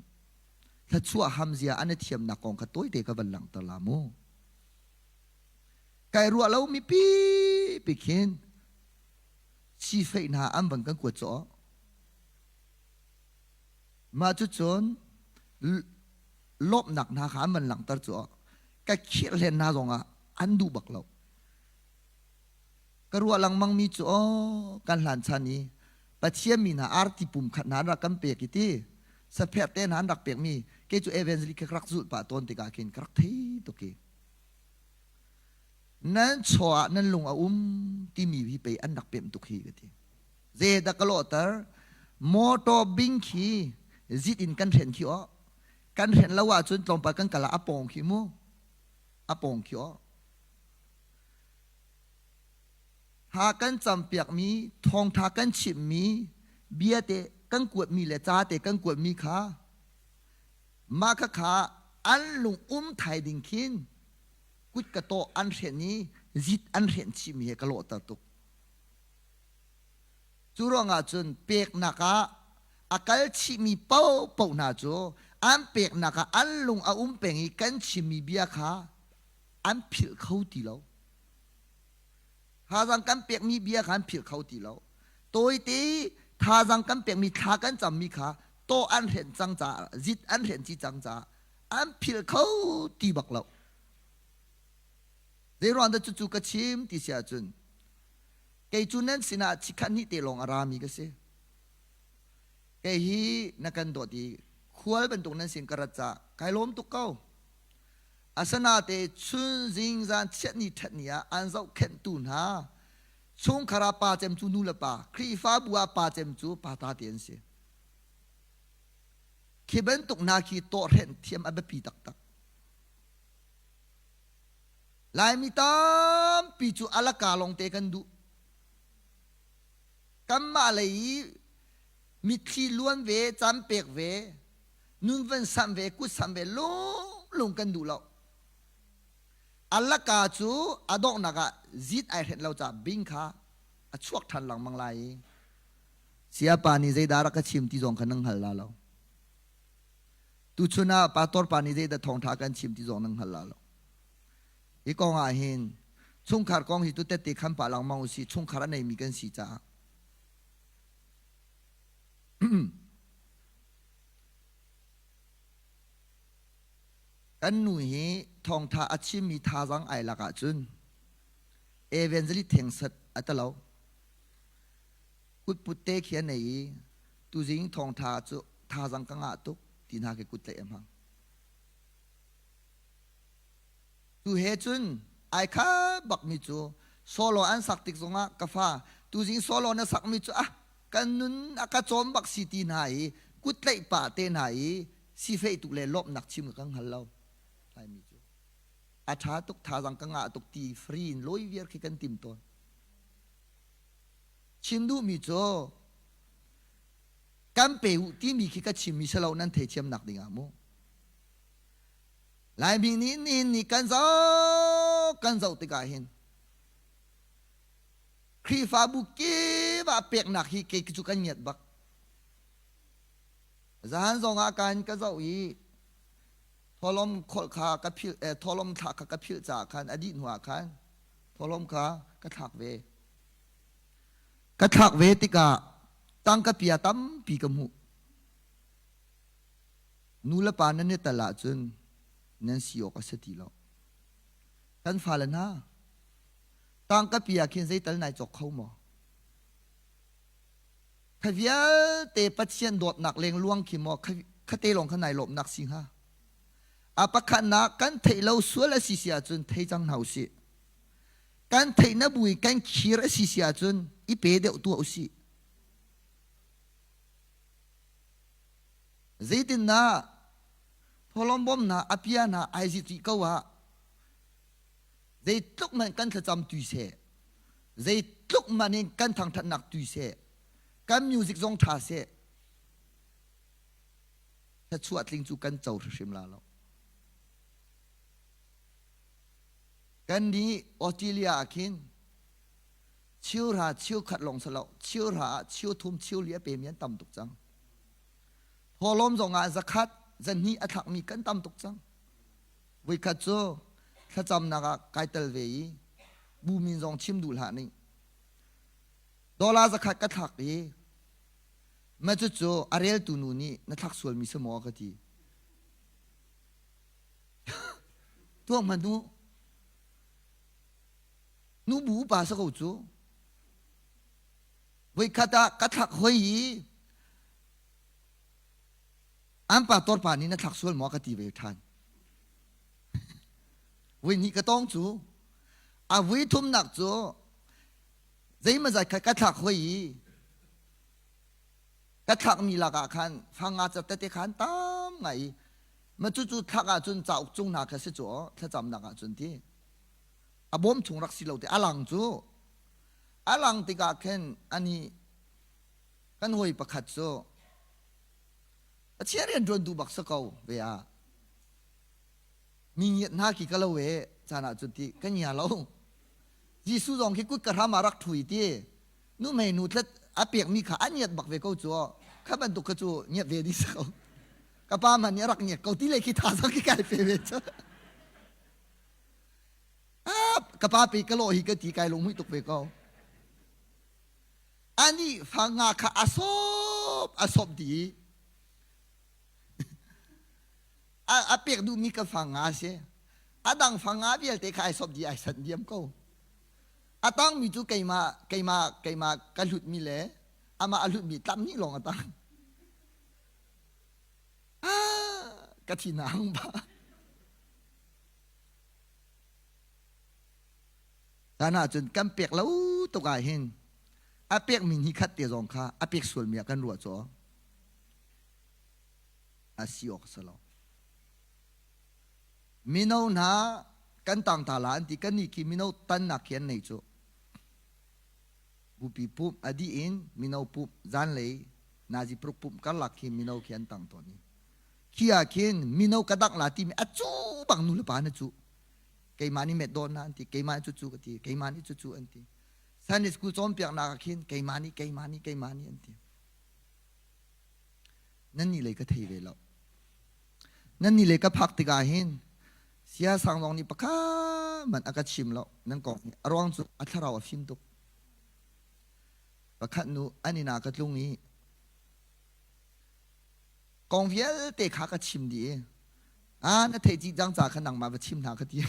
Thluachuah hamzia an i thiamnak kong kha tawite ka van langhter la mu. Kai ruah lo mi pipi khin sifeih hna an van kan kuat cawh. Mah cucun lawmhnak hna kha an van langhter cu ka khirh hlen hna zongah an duh bak lo. Ka ruah lengmang mi cu aw kan hlan chan i Pathian mi hna arti pum khat hna an rak kan pek i ti sapherh te hna an rak pek mi kei cu evangelist ka rak zulh pah tawn tikah khin ka rak thei tuk i nan chaw ah nan lung a um timi hi pei an rak pemh tuk hi ka ti. Zeidah ka lawhter? Motor bing khi zit in kan hren khi aw. Kan hren lo ahcun tlawmpal kan kal ah a pawng khi mu. A pawng khi aw. Ha kan campiakmi, thawngtha kan chimhmi, bia te kan kuatmi le ca te kan kuatmi kha mah kha kha an lung um thai ding khin kut ka tawh an hren i zit an hrenh chihmi he ka lawhter tuk. Cu ruangah cun peknak ah a kal chihmi paohpaoh hna cu an peknak ah an lung a um peng i kan chimmi bia kha an philh kho ti lo. Thazaang kan pekmi bia kha an philh kho ti lo. Tawite thazaang kan pekmi thla kan cammi kha tawh an hrenh cang caah zit an hrenh ci cang caah an philh kho ti bak lo. Zeiruang dah cucu ka chim ti si ahcun kei cu nan sinah chikkhat hnih te lawng a rami ka si. Kei hi na kan dawt i khual bantuk nan sin ka rat caah kai lawm tuk ko. Asanate chun zing zan chiat ni ṭhat ni ah an zohkhenhtu hna chungkhar ah pa cem cu nu le pa, Khrihfabu ah pa cem cu pa ta ti an si. Khi bantuk hna khi tawhhrenh thiam a biapi taktak. Laimi tampi cu alaka lawngte kan duh. Kanmah lei i mitthli luan ve, caan pek ve, nun van samh ve, kut samh ve lunglung kan duh lo. Alaka cu a donghnak ah zit ai hrenh lo caah bing kha a chuak ṭhan lengmang lai i Sayapa nih zeidah rak ka chim ti zong kha nan hngal la lo. Tuchun ah pastor pa nih zeidah thawngṭha kan chim ti zong nan hngal la lo. Hi kong ah hin chungkhar kong hi tu tette khan pah lengmang usih chungkhar a neimi kan si caah. Kan nu hi thawngṭha a chimmi thazaang ai lak ahcun evangelist theng sat a talo. Kutput te khi a nei i tuzing thawngṭha cu thazaang ka ngah tuk ti hna khi kut tlaih a hmang. Tu he cun ai kha bakmi cu solo an sak tik zongah ka fa tuzing solo na sakmi cu ah kan nun a ka cawm bak si ti hna i kut tlaih pah te hna i sifeih tuk le lawmhnak chim ka kan hngal lo laimi cu a ṭha tuk thazaang ka ngah tuk ti free in lawi viar khi kan tim tawn chim duhmi cu kan pe u timi khi ka chimmi si lo nan theithiamnak dingah mu Laimi nih nihin ni kan zoh kan zoh tikah hin Khrihfabu kip ah peknak hi kei cu kan ngiat bak. Zahan zong ah kan ka zoh i tholom kholh kha ka philh eh, tholom thlak kha ka philh caah khan a dih hnu ah khan tholom kha ka thlak ve. Ka thlak ve tikah tangka pia tampi ka hmuh. Nu le pa nan i tel ahcun nan si awk a si ti lo. Kan fale hna, tangka pi ah khin zeital nai cawk kho maw? Kha vialte Pathian dawtnak lengluang khi maw khate lawng kha nai lawmhnak si hnga? A pakhatnak kan theih lo sual a si si ahcun thei cang hna usih. Kan theih na bui kan khir a si si ahcun i pe deuh tuah usih. Zeitindah tholom bawmnak a pia hna ai zit rih ko ah zeitluk hmanh kan thlacam tui seh, zeitluk hmanh in kan thangthatnak tui seh, kan music zong ṭha seh, thluachuah tling cu kan co hrimhrim la lo. Kan nih Australia ah khin cheuhra cheukhat lawng si lo, cheuhra ah cheuthum cheuli a pemi an tam tuk cang. Thawhlawm zong ah zakhat. Zanhnih a thlakmi kan tam tuk cang. Voikhat cu thlacamnak ah kai tel ve i bu min zong chim duh hlah ning. Dollar zakhat ka thlak i ma cucu a reltu nu nih na thlak sualmi si maw ka ti. Tuak hmanh u. Nu bu upa sa ko cu. Voikhat ah ka thlak hoi i an pastor pa nih na thlak sual maw ka ti ve ṭhan. Voi hnih ka tong cu a vui thumnak cu zeimazat kha ka thlak hoi i ka thlakmi lakah khan fanga cat tete khan tam ngai i ma cucu thlak ahcun cauk cung hna kha si cu thlacamnak ahcun ti a bawm chung rak si lo te a lang cu a lang tikah khin ani kan hawi pakhat cu Pathian rian ṭuan duh bak si ko ve ah mi ngiat hna khi ka lo e caan ah cun ti ka ngia lo Jesuh zong khi kut ka hram ah rak ṭhui ti nu mei nu tlet a pekmi kha a ngiat bak ve ko cu kha bantuk kha cu ngiat ve dih si ko ka pa man nih a rak ngiat ko ti le khi thazaang khi kai pe ve cu ka pa pe ka lawh hi ka ti kai lung tuk ve ko Anih fa nga kha a sawp a sawp dih a, a pek duhmi ka fa nga si. A dang fa nga vialte kha ai sawp dih ai sanh diam ko. A tangmi cu keimah keimah keimah ka hlutmi le amah a hlutmi tlam nih lawng a tang. Ah, ka thin a hang ba. Caan ahcun kan pek lo tuk ah hin a pekmi hnih khat te zong kha a pek sualmi ah kan ruah caw. A si awk a si lo. Mino hna kan tang ta la an ti kan nih khi mino tannak khi an nei cu. Bupi pumh a dih in mino pumh zanlei nazi pruk pumh karlak khi mino khi an tang tawn i khi ah khin mino ka dangh la timi a cu bang nu le pa na cu. Keimah nih met dawn na an ti keimah nih cucu ka ti keimah nih cucu an ti Sunday school cawnpiaknak ah khin keimah nih keimah nih keimah nih an ti nan nih lei ka thei ve lo nan nih lei ka phak tikah hin sia sang zong nih pakhat man a ka chim lo nan kong nih a ruang cu a thlarau a fim tuk pakhat nu an inn ah ka tlung i kong vialte kha ka chim dih i Ah, na theih cih cang ca kha nangmah va chim hna ka ti.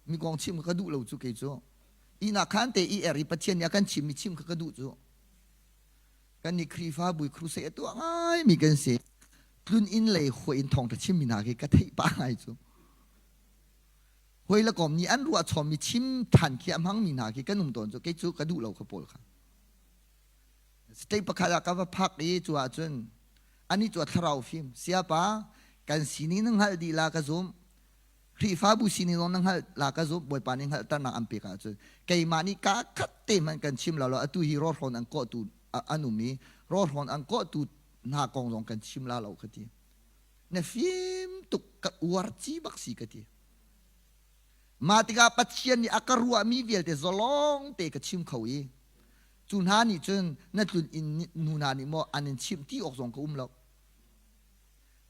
Mi kong chim kha ka duh lo cu kei cu. Ihnak khan te i er i Pathian nih a kan chimmi chim kha ka duh cu. Kan nih Khrihfabu i crusade a tuah ngaimi kan si. Tlun inn lei huai in thawngṭha chimmi hna khi ka theih pah ngai cu. Hawi le kom nih an ruah chawmmi chim ṭhan khi a hmangmi hna khi kan um tawn cu kei cu ka duh lo kha pawl kha. State pakhat ah ka va phak i cu ahcun anih cu a thlarau fim siapa kan sining na hngalh dih la ka zum Khrihfabu sining zong na hngalh la ka zum Bawipa nih hngalhternak an pek ahcun keimah nih kaa khat te hmanh kan chim lo lo atu hi rawhrawn an kawhtu an um i rawhrawn an kawhtu hna kong zong kan chim la lo ka ti na fim tuk ka uar ci bak si ka ti Mah tikah Pathian nih a ka ruahmi vialte zalong te ka chim kho i cu hna nih cun na tlun inn nu hna nih maw an in chimh ti awk zong ka um lo.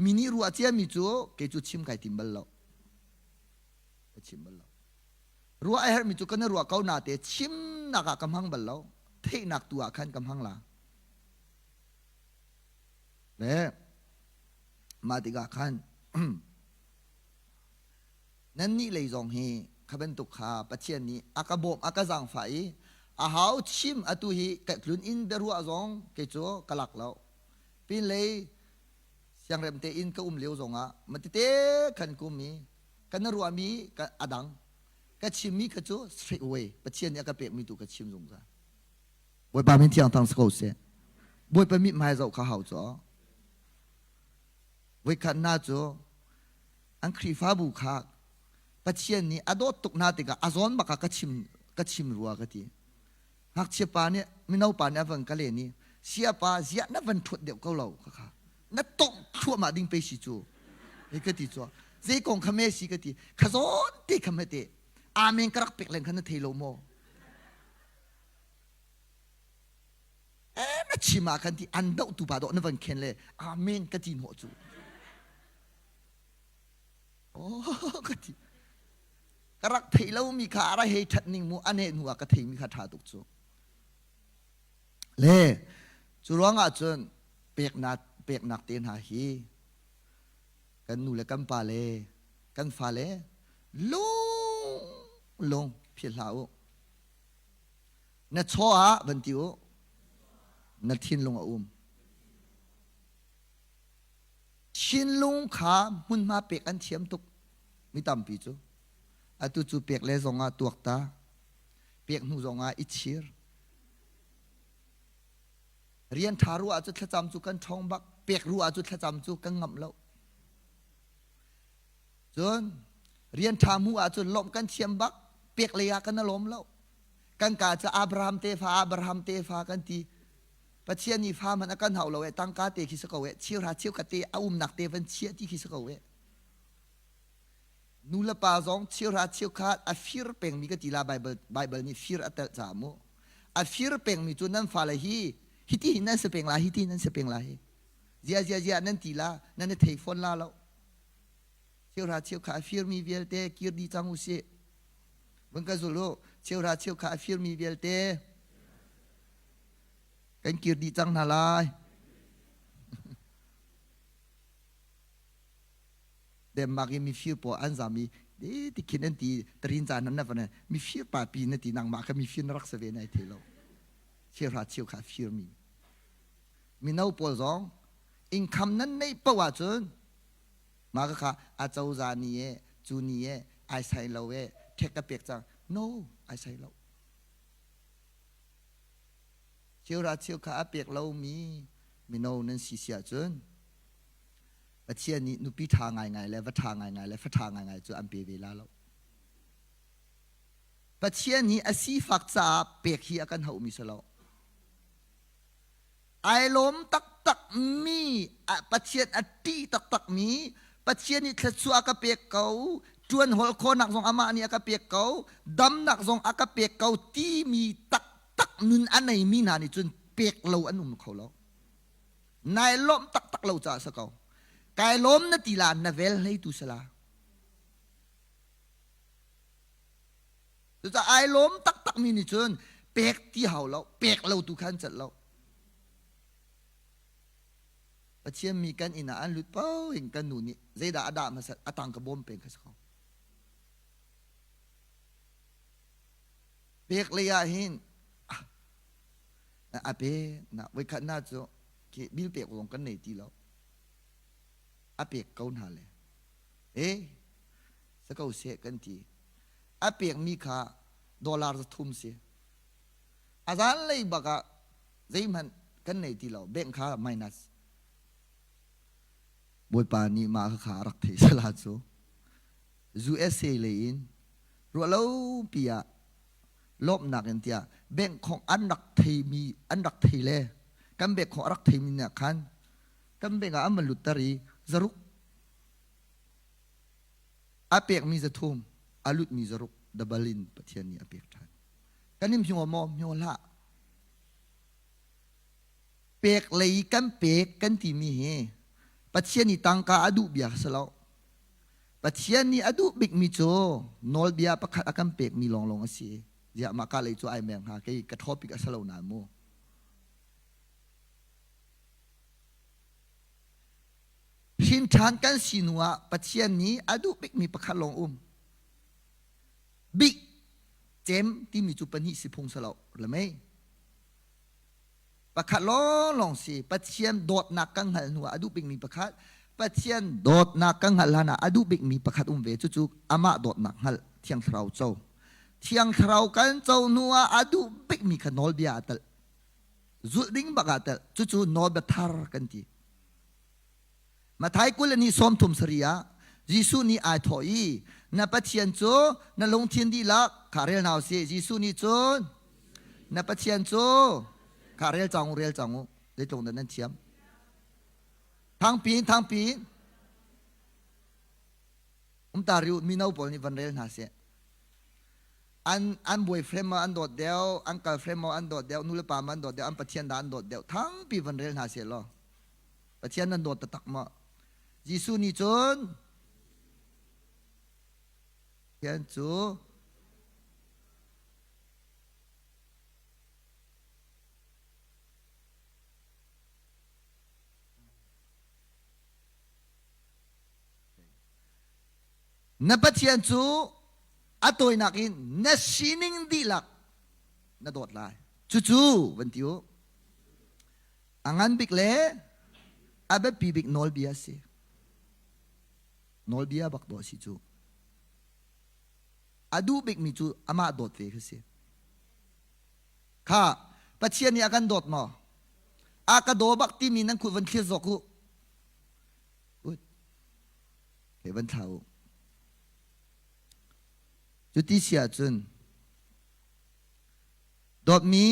Mi nih ruah ciami cu kei cu chim kai tim bal lo. Ka chim bal lo. Ruah a herhmi cu ka na ruah ko na te chimnak ah ka hmang bal lo. Theihnak tu ah khan ka hmang la. Le mah tikah khan Nannih lei zong hi kha bantuk kha Pathian nih a ka bawmh a ka zaangfah i a hau chim atu hi ka tlun inn biaruah zong kei cu ka lak lo. Pinlei siangrem tein ka um lio zongah matete khan kum i ka na ruahmi ka a dang ka chimmi kha cu straight away Pathian nih a ka pekmi tu ka chim zungzal. Bawipa min thiang thang si ko seh. Bawipa mithmai zoh kha hau cu. Voikhat hna cu an Khrihfabu kha Pathian nih a dawt tuk hna tikah a zawn bak ah ka chim ka chim rua ka ti. Ngakchia pa nih mino pa nih a van ka len i siapa ziah na van ṭhuat deuh ko lo ka kha na tongh thluahmah ding pei si cu hei ka ti cu zei kong kha me si ka ti kha zawn te kha me te amen ka rak pek len kha na thei lo maw na chim ah khan ti an dohtu pa dawh na van khen le amen ka ti hnawh cu. Ka ti. Ka rak theih lomi kha a ra hei ṭhat ning mu a neh hnu ah ka theimi kha ṭha tuk cu. Le cu ruangah cun peknak peknak te hna hi kan nu le kan pa le kan fale lung lung philh hlah u. Na chaw ah van ti u. Na thinlung a um. Thinlung kha hmunhma pek an thiam tuk mi tampi cu. Atu cu pek le zong ah tuak ta. Pek hnu zong ah i chir. Rian ṭha ruah ah cu thlacam cu kan ṭhawng bak. Pek ruah ah cu thlacam cu kan ngamh lo. Cun rian ṭha hmuh ahcun lawmh kan thiam bak. Pek lei ah kan i lawm lo. Kan ka cu Abraham tefa Abraham tefa kan ti. Pathian nih fa hmanh a kan hau lo eh tangka te khi si ko eh cheuhra cheukhat te a umnak te van chiah ti khi si ko eh. Nu le pa zong cheuhra cheukhat a fir pengmi ka ti la Bible Bible nih fir a telh caah mu. A fir pengmi cu nan fale hi hiti hin nan si peng la hiti hin nan si peng la hi. Zia zia zia nan ti la nan i thei fawn la lo. Cheuhra cheukhat a firmi vialte kir dih cang u sih. Vun ka zul u. Cheuhra cheukhat a firmi vialte kan kir dih cang hna lai. Denmark i mifir pawl an zam i ti khin an ti tarin ca nan na van mifir pa pi na ti nangmah kha mifir na rak si ve nai thei lo. Cheuhra cheukhat a firmi. Mino pawl zong income nan neih paoh ahcun Mah kha a cozah nih e cu ni e ai sai lo e ṭhek ka pek cang. No, ai sai lo. Cheuhra cheukha a pek lomi mino nan si si ahcun Pathian nih nupi ṭha ngaingai le va ṭha ngaingai le fa ṭha ngaingai cu an pe ve la lo. Pathian nih a sifak caah pek hi a kan hauhmi si lo. Ai lawm taktakmi, Pathian a ṭih taktakmi, Pathian nih thluachuah a ka pek ko, ṭuan hawl khawhnak zong amah nih a ka pek ko, damnak zong a ka pek ko timi taktak nun a neimi hna nih cun pek lo an um kho lo. Nai lawmh taktak lo caah si ko. Kai lawm na ti la na vel hlei tu si la. Cucaah ai lawm taktakmi nih cun pek ti hau lo, pek lo tu kha an celh lo. Pathian mi kan inn ah an lut paoh in kan nu nih zeidah a dah hmasat a tang ka bawm peng kha si ko. Pek lei ah hin a pe na voikhat na cu khi bil pek zong kan nei ti lo. A pek ko hna le. Eh si ko seh kan ti. A pekmi kha dollar 300 si. A zanlei bak ah zeihmanh kan nei ti lo. Bank kha minus. Bawipa nih mah kha a rak theih sala cu USA lei in ruahlopi ah lawmhnak in tiah bank khong an rak theimi an rak thei le kan bank khong a rak theimi nih khan kan bank ah an van lutter i zaruk A pekmi 300, a lutmi 600 double in Pathian nih a pek ṭhan. Kan in hmio maw? Hmio hlah. Pek lei kan pek kan timi hi Pathian nih tangka a duh bia si lo. Pathian nih a duh bikmi cu nawlbia pakhat a kan pekmi lawnglawng a si. Ziah mah ka lei cu ai meng hnga kei ka topic a si lo nain mu. Hrin ṭhan kan si hnu ah Pathian nih a duh bikmi pakhat lawng um. Bik cem timi cu pahnih si phung si lo le mei. Pakhat lawnglawng si Pathian dawtnak kan hngalh hnu ah a duh bikmi pakhat Pathian dawtnak kan hngalh hlan ah a duh bikmi pakhat um ve cucu amah dawtnak hngalh Thiang Thlarau co. Thiang Thlarau kan co hnu ah a duh bikmi kha nawlbia ah telh. Zulh ding bak ah telh. Cucu nawlbia thar kan ti. Matthai 20 ni 37 ah Jesuh nih ai thawh i na Pathian cu na lungthin dihlak kha rel hna usih. Jesuh nih cun na Pathian cu kha rel cang u rel cang u zeitluk dah nan thiam. Thangpi in thangpi in um ta riu mino pawl nih van rel hna seh. An an boyfriend maw an dawt deuh, an girlfriend maw an dawt deuh, nulepa maw an dawt deuh, an Pathian dah an dawt deuh. Thangpi van rel hna seh law. Pathian nan dawt taktak maw? Jesuh nih cun Pathian cu Na Pathian cu a tawinak in na sining dihlak na dawt lai. Cucu van ti u. A ngan bik le a biapi bik nawlbia a si. Nawlbia bak dawh a si cu. A duh bikmi cu amah dawt ve kha si. Kha Pathian nih a kan dawt maw? A ka daw bak timi nan kut van thlir zawk u. Kut he van thla u. Cuti si ahcun dawtmi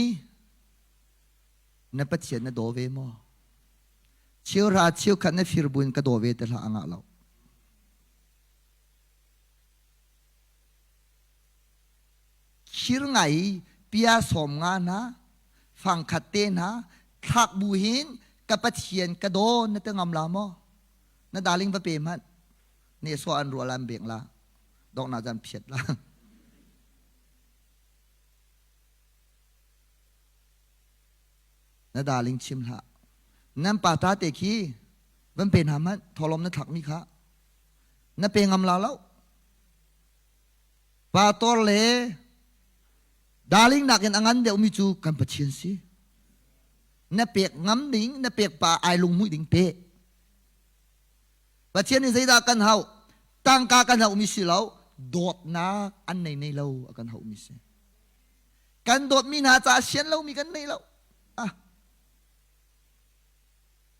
na Pathian na daw ve maw? Cheuhra cheukhat na fir buin ka daw ve te hlah a ngah lo. Khir ngai pia sawm nga hna, fangkhat te hna, thlak bu hin ka Pathian ka daw na ti ngam la maw? Na darling va pe hmanh. Ne so an rual an bek la. Dok na zan phiat la. Na darling chim hlah. Nan pa ta te khi van pe hna hmanh tholom na thlak mi kha na pe ngam la lo. Pastor le darling nakin a ngan deuhmi cu kan Pathian si. Na pek ngam ding, na pek pa ai lunghmuih ding pe. Pathian nih zeidah kan hauh? Tangka kan hauhmi si lo, dawtnak an nei nei lo a kan hauhmi si. Kan dawtmi hna caah sian lomi kan nei lo. Ah.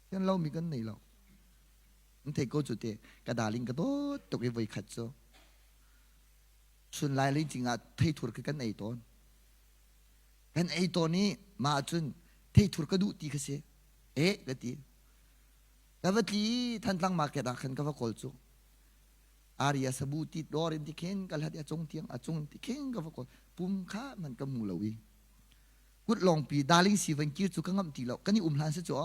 Sian lomi kan nei lo. Nan thei ko cu te, ka darling ka dawt tuk i voi khat cu. Chun lai lei ah theithur khi kan ei tawn. Kan ei tawn i mah cun theithur ka duh ti kha si. Eh ka ti. Ka va tli Thantlang market ah khan ka va kawl cu. Aria sabu ti dawr in ti khin ka hlat i a cung tiang a cung ti khin ka va kawl. Pum kha man ka mu lo i. Kut lawngpi darling si van kir cu ka ngamh ti lo. Kan i um hlan si cu.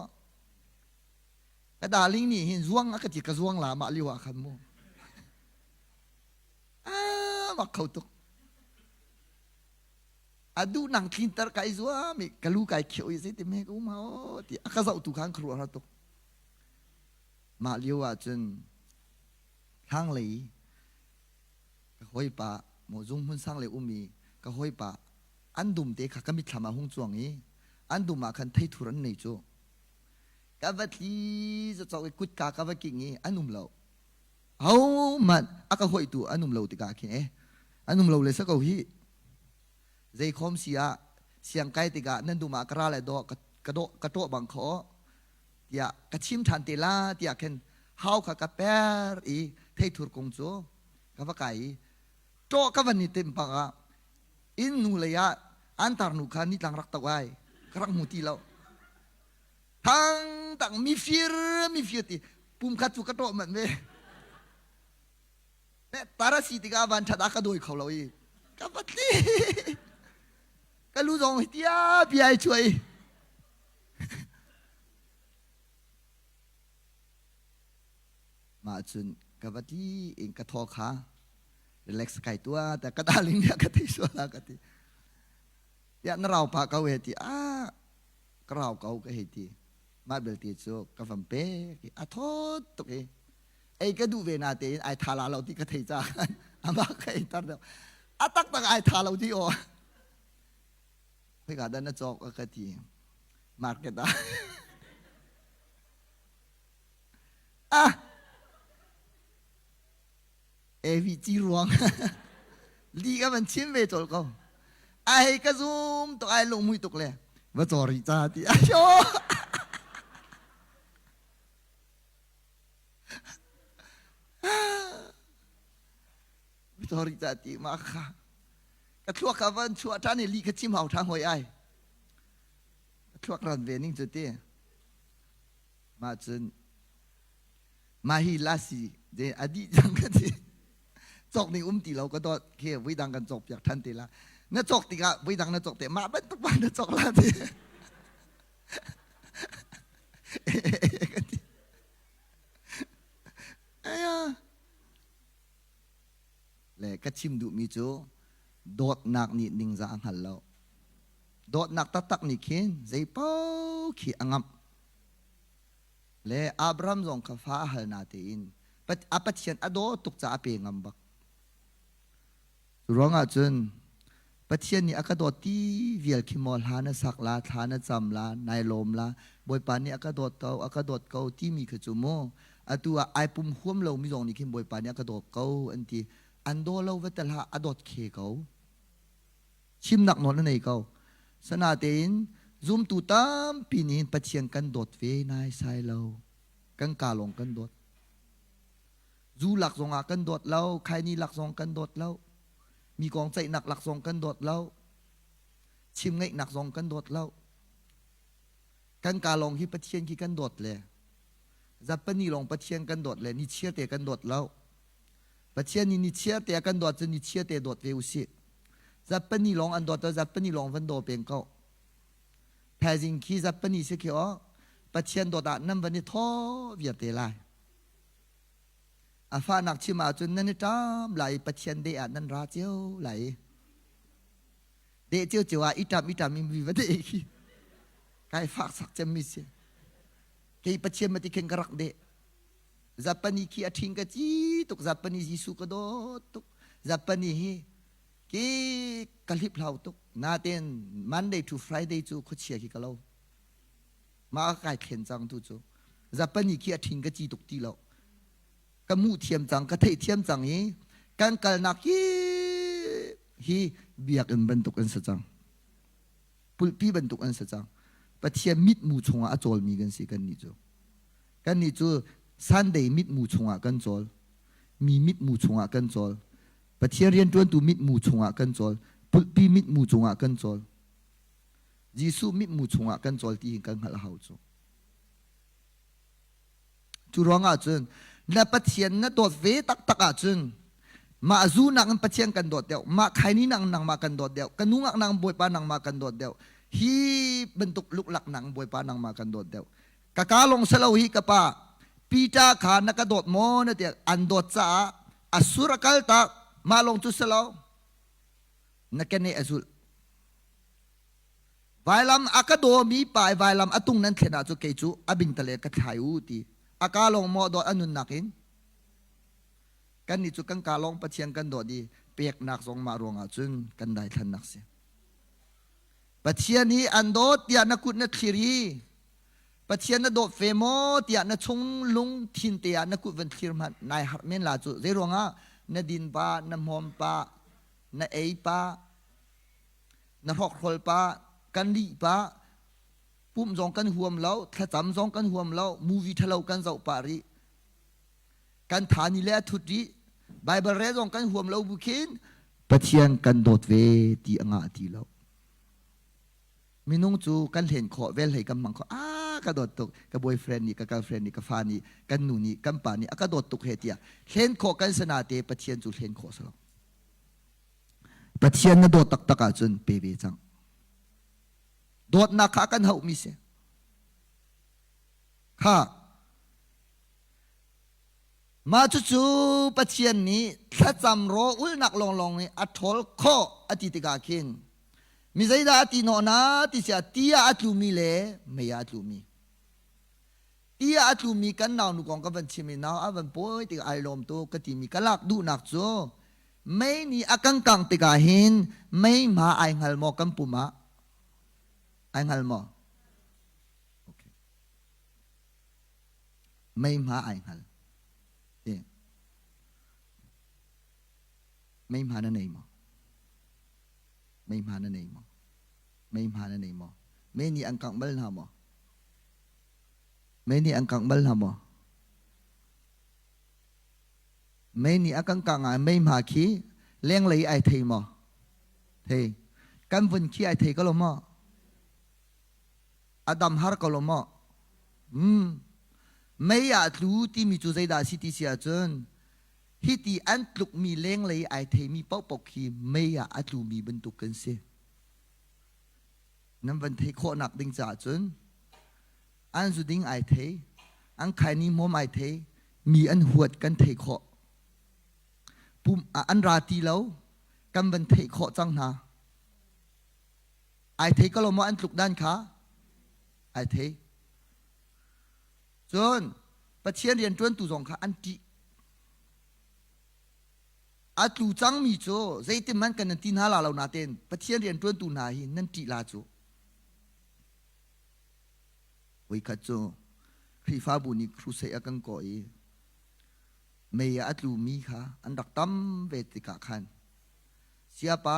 Ka darling nih hin zuang a ka ti ka zuang la mah lio ah khan mu. Ah, mak kho tuk. A duh nang tlinter kai zuam i ka lu kai khio i zeiti me ka um hau ti a ka zoh tu khan ka ruah tuk. Mah lio ah cun thlanglei ka hawipa maw zung hmun sang le um i ka hawipa an dum te kha ka mitthlam ah hung cuang i an dum ah khan theithur an nei cu. Ka va tli zacaw i kutka ka va king i an um lo. Ahohmanh a ka hoihtu an um lo tikah khin eh an um lo le sa ko hi. Zeikhom si ah siang kai tikah nan dum ah ka ra le dawh ka dawh ka tawh bang kho tiah ka chim ṭhan te la tiah khin hau kha ka per i theithur kung cu ka va kai i ṭawh ka van i timh bang ah inn nu lei ah an tarnu kha nitlang rak to ai ka rak hmu ti lo. Thang tang mifir mifir ti pum khat cu ka ṭawh manh ve. Tar a si tikah van ṭhat ah ka dawi kho lo i ka va tli. Ka lu zong hi tia bia ai chuai. Mah cun ka va tli in ka thaw kha relax kai tua ta ka darling nih ka thei sual ka ti. Tiah na rau pah ko he ti ah ka rau ko ka hei ti mah belte cu ka van pek i a thawt tuk i ei ka duh ve na tein ai tha la lo ti ka thei caah amah ka ei tar deuh a taktak ai tha lo ti aw khoika dah na cawk a ka ti market ah ah Evi ci ruang li ka van chim ve col ko a hei ka zum tuk ai lungmui tuk le va caw rih ca ti ayo va caw rih ca ti ma kha ka thluak ka van chuah ṭhan i li ka chim hau ṭhan hoi ai ka thluak ran ve ning cu ti mah cun Mah hi lasi de a dih cang ka ti. Cawk ning um ti lo ka dawt khi voidang kan cawk piak than te la. Na cawk tikah voidang na cawk te mah bantuk pa na cawk la ti. Ka ti. Aya. Le ka chim duhmi cu dawtnak nih ningzah a hngal lo. Dawtnak taktak nih khin zeipaoh khi a ngamh. Le Abraham zong kha fa a hal na tein a Pathian a daw tuk caah a pe ngam bak. Cu ruangah cun Pathian nih a ka dawt ti vial khi maw hla na sak la, thla na cam la, nai lawm la, Bawipa nih a ka dawt ko, a ka dawt ko timi kha cu mu atu ah ai pum huam lomi zong nih khin Bawipa nih a ka dawt ko an ti. An daw lo va tel hlah, a dawt khe ko. Chimnak nawl na nei ko. Sanatein zumtu tampi nih Pathian kan dawt ve nai sai lo. Kan ka lawng kan dawt. Zu lak zongah kan dawt lo, khaini lak zong kan dawt lo, mi kong ceihnak lak zong kan dawt lo, chim ngaihnak zong kan dawt lo. Kan ka lawng hi Pathian khi kan dawt le Zapani lawng Pathian kan dawt le nichiar te kan dawt lo. Pathian nih nichiar te a kan dawt cu nichiar te dawt ve usih. Zapani lawng an dawt lo, zapani lawng van daw peng ko. Thaizing khi zapani si khi aw, Pathian dawt ah nan van i thaw viar te lai. A fahnak chim ahcun nan i ṭam lai i Pathian deh ah nan ra cio lai i deh ciocio ah i ṭam i ṭam in vi va deh khi kai fak sak cemmi si. Kei Pathian mati khin ka rak deh. Zapani khi a ṭhing ka ci tuk Zapani Jesuh ka dawt tuk. Zapani hi ki ka hlip hlau tuk. Natein Monday to Friday cu khuachia khi ka lo. Mah ka kai thlen cang tu cu Zapani khi a ṭhing ka ci tuk ti lo. Ka hmuh thiam cang, ka theih thiam cang i kan kalnak hi hi biakinn bantuk an si cang. Pulpi bantuk an si cang. Pathian mitmu chungah a cawlmi kan si kannih cu. Kannih cu Sunday mitmu chungah kan cawl. Mi mitmu chungah kan cawl. Pathian rianṭuantu mitmu chungah kan cawl. Pulpi mitmu chungah kan cawl. Jesuh mitmu chungah kan cawl ti hi kan hngalh a hau cu. Cu ruangah cun na Pathian na dawt ve taktak ahcun mah zu nak in Pathian kan dawt deuh, mah khaini nak in nangmah kan dawt deuh, ka nungak nak in Bawipa nangmah kan dawt deuh, hi bantuk luklak nak in Bawipa nangmah kan dawt deuh. Ka ka lawng selo hi ka pa, Peter kha na ka dawt maw na tiah an dawt caah a sur a kal tak, mah lawng cu selo na keneh a zulh. Vailam a ka dawmi pa i vailam a tung nan thlen ahcun kei cu a bingtale ka thlai u ti. A ka lawng maw dawt a nunnak in? Kannih cu kan ka lawng Pathian kan dawt i peknak zong mah ruangah cun kan daithlannak si. Pathian hi an dawt tiah na kut na thlir i Pathian na dawt fe maw tiah na chung lungthin te ah na kut van thlir hmanh nai harh men la cu zei ruangah na din pa na hmawm pa na ei pa na hrawkhrol pa kan lih pa pumh zong kan huam lo thlacam zong kan huam lo movie ṭhalo kan zoh pah rih kan thani le a thut rih Bible rel zong kan huam lo bu khin Pathian kan dawt ve ti a ngah ti lo minung cu kan hlen khawh vel hlei kan hmang khawh ah ka dawt tuk ka boyfriend nih ka girlfriend nih ka fa nih kan nu nih kan pa nih a ka dawt tuk he tiah hlen khawh kan sana te Pathian cu hlen khawh si lo Pathian na dawt taktak ahcun pe ve cang. Dawtnak kha kan hauhmi si. Kha mah cucu Pathian nih thlacam raw ulnak lawnglawng nih a ṭhawl khawh a ti tikah khin mi zeidah a ti hnawh hna ti siah ti ah a tlumi le mei ah a tlumi. Ti ah a tlumi kan naunu kong ka van chim i nau a van pawi tikah ai lawm tuk ka timi ka lak duhnak cu Mei nih a kan kangh tikah hin mei hma ai hngal maw kan pum ah? Ai hngal maw? Okay. Mei hma ai hngal. Mei hma na nei maw? Mei hma na nei maw? Mei hma na nei maw? Mei nih an kangh bal hna maw? Mei nih an kangh bal hna maw? Mei nih a kan kah ngai mei hma khi lenglei ai thei maw? Thei. Kan vun khi ai thei ko lo maw? A dam har ko lo maw? Hmm. Mei ah tlu timi cu zeidah si ti si ahcun hiti an tlukmi lenglei ai theimi paohpaoh khi mei ah a tlumi bantuk kan si. Nan van theih khawhnak ding caah cun an zu ding ai thei, an khaini hmawm ai thei, mi an huat kan thei khawh. Pum an ra ti lo. Kan van theih khawh cang hna. Ai thei ko lo maw an tluk dan kha? Ai thei. Cun Pathian rianṭuantu zong kha an ṭih. A tlu cangmi cu zeitin hmanh kan nan ti hna la lo nain Pathian rianṭuantu hna hi nan ṭih la cu. Voikhat cu Khrihfabu nih crusade a kan kawh i mei ah a tlumi kha an rak tam ve tikah khan siapa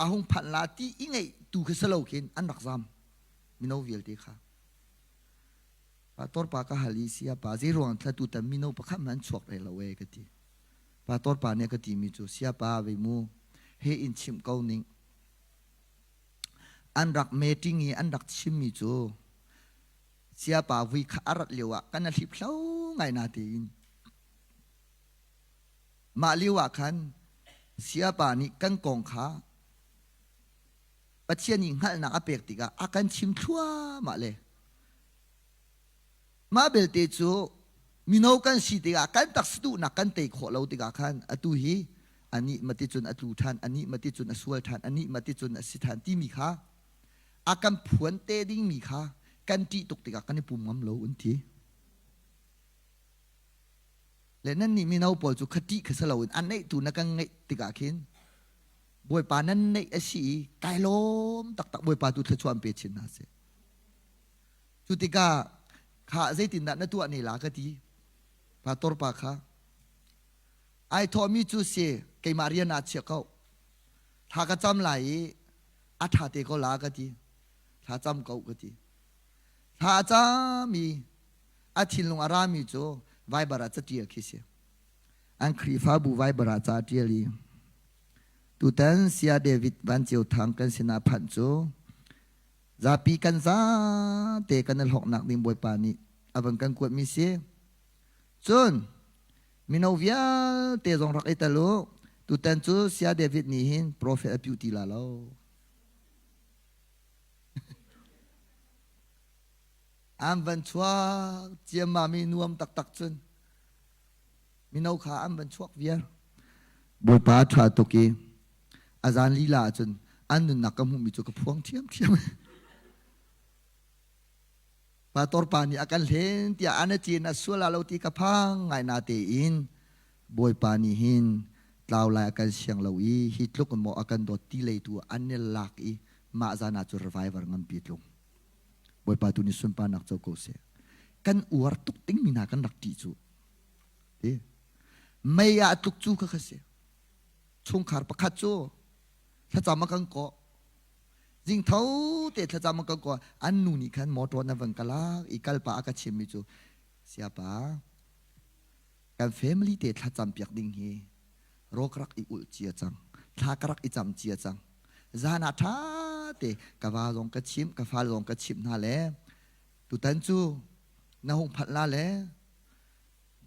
a hung phanh la ti i ngeih tu kha si lo khin an rak zam mino vialte kha. Pastor pa ka hal i siapa zeiruang thla tutan mino pakhat hmanh an chuak rih lo ee ka ti. Pastor pa nih a ka timi cu siapa vei mu he in chimh ko ning. An rak meeting i an rak chimmi cu siapa vui kha a rat lio ah kan a hlip hlo ngai na tiin. Mah lio ah khan siapa nih kan kong kha Pathian nih hngalhnak a pek tikah a kan chim thluahmah le mah belte cu mino kan si tikah kan taksa duhnak kan tei khawh lo tikah khan atu hi anih mati cun a tlu ṭhan anih mati cun a sual ṭhan anih mati cun a si ṭhan timi kha a kan phuan te dingmi kha kan ṭih tuk tikah kan i pum ngam lo an ti. Le nan nih mino pawl cu kha ṭih kha si loin a neihtu na kan ngeih tikah khin Bawipa nan neih a si i kai lawm taktak Bawipa tu thluachuah an pe chin hna seh. Cu tikah kha zeitindah na tuah ne la ka ti. Pastor pa kha ai thawhmi cu si keimah rian ah chia ko. Thla ka cam lai i a ṭha te ko la ka ti. Thla cam ko ka ti. Thla a cam i a thinlung a rami cu Viber ah catial khi si. An Khrihfabu Viber ah ca ṭial i Tutan Saya David Van Ceu Thang kan sinah phanh cu zapi kan zate kan i hlawknak ding Bawipa nih a van kan kuatmi si. Cun mino vialte zong rak i tel u. Tutan cu Saya David nih hin prophet a piu ti la lo. An van chuak ciammam i nuam taktak cun mino kha an van chuak viar. Bawipa a ṭha tuk i a zan lila ahcun an nunnak ka hmuhmi cu ka phuang ṭhiamṭhiam. Pastor pa nih a kan hlen tiah an a cin a sual lo ti ka phang ngai na tein Bawipa nih hin tlau lai a kan siang lo i hi tluk in maw a kan dawt ti lei tu an i lak i mah zan ah cu revival nganpi tlung. Bawipa tu nih sunparnak co ko seh. Kan uar tuk dingmi hna kan rak ṭih cu. Ti. Mei ah tluk cu kha kha si. Chungkhar pakhat cu thlacam a kan kawh. Zing tho te thlacam a kan kawh. An nu nih khan motor na van ka lak i kalpa a ka chimmi cu siapa kan family te thlacam piak ding hi rawk rak i ulh cia cang. Thla ka rak i cam cia cang. Zan ah ṭha te ka va zong ka chimh, ka fale zong ka chimh hna le tutan cu na hung phanh la le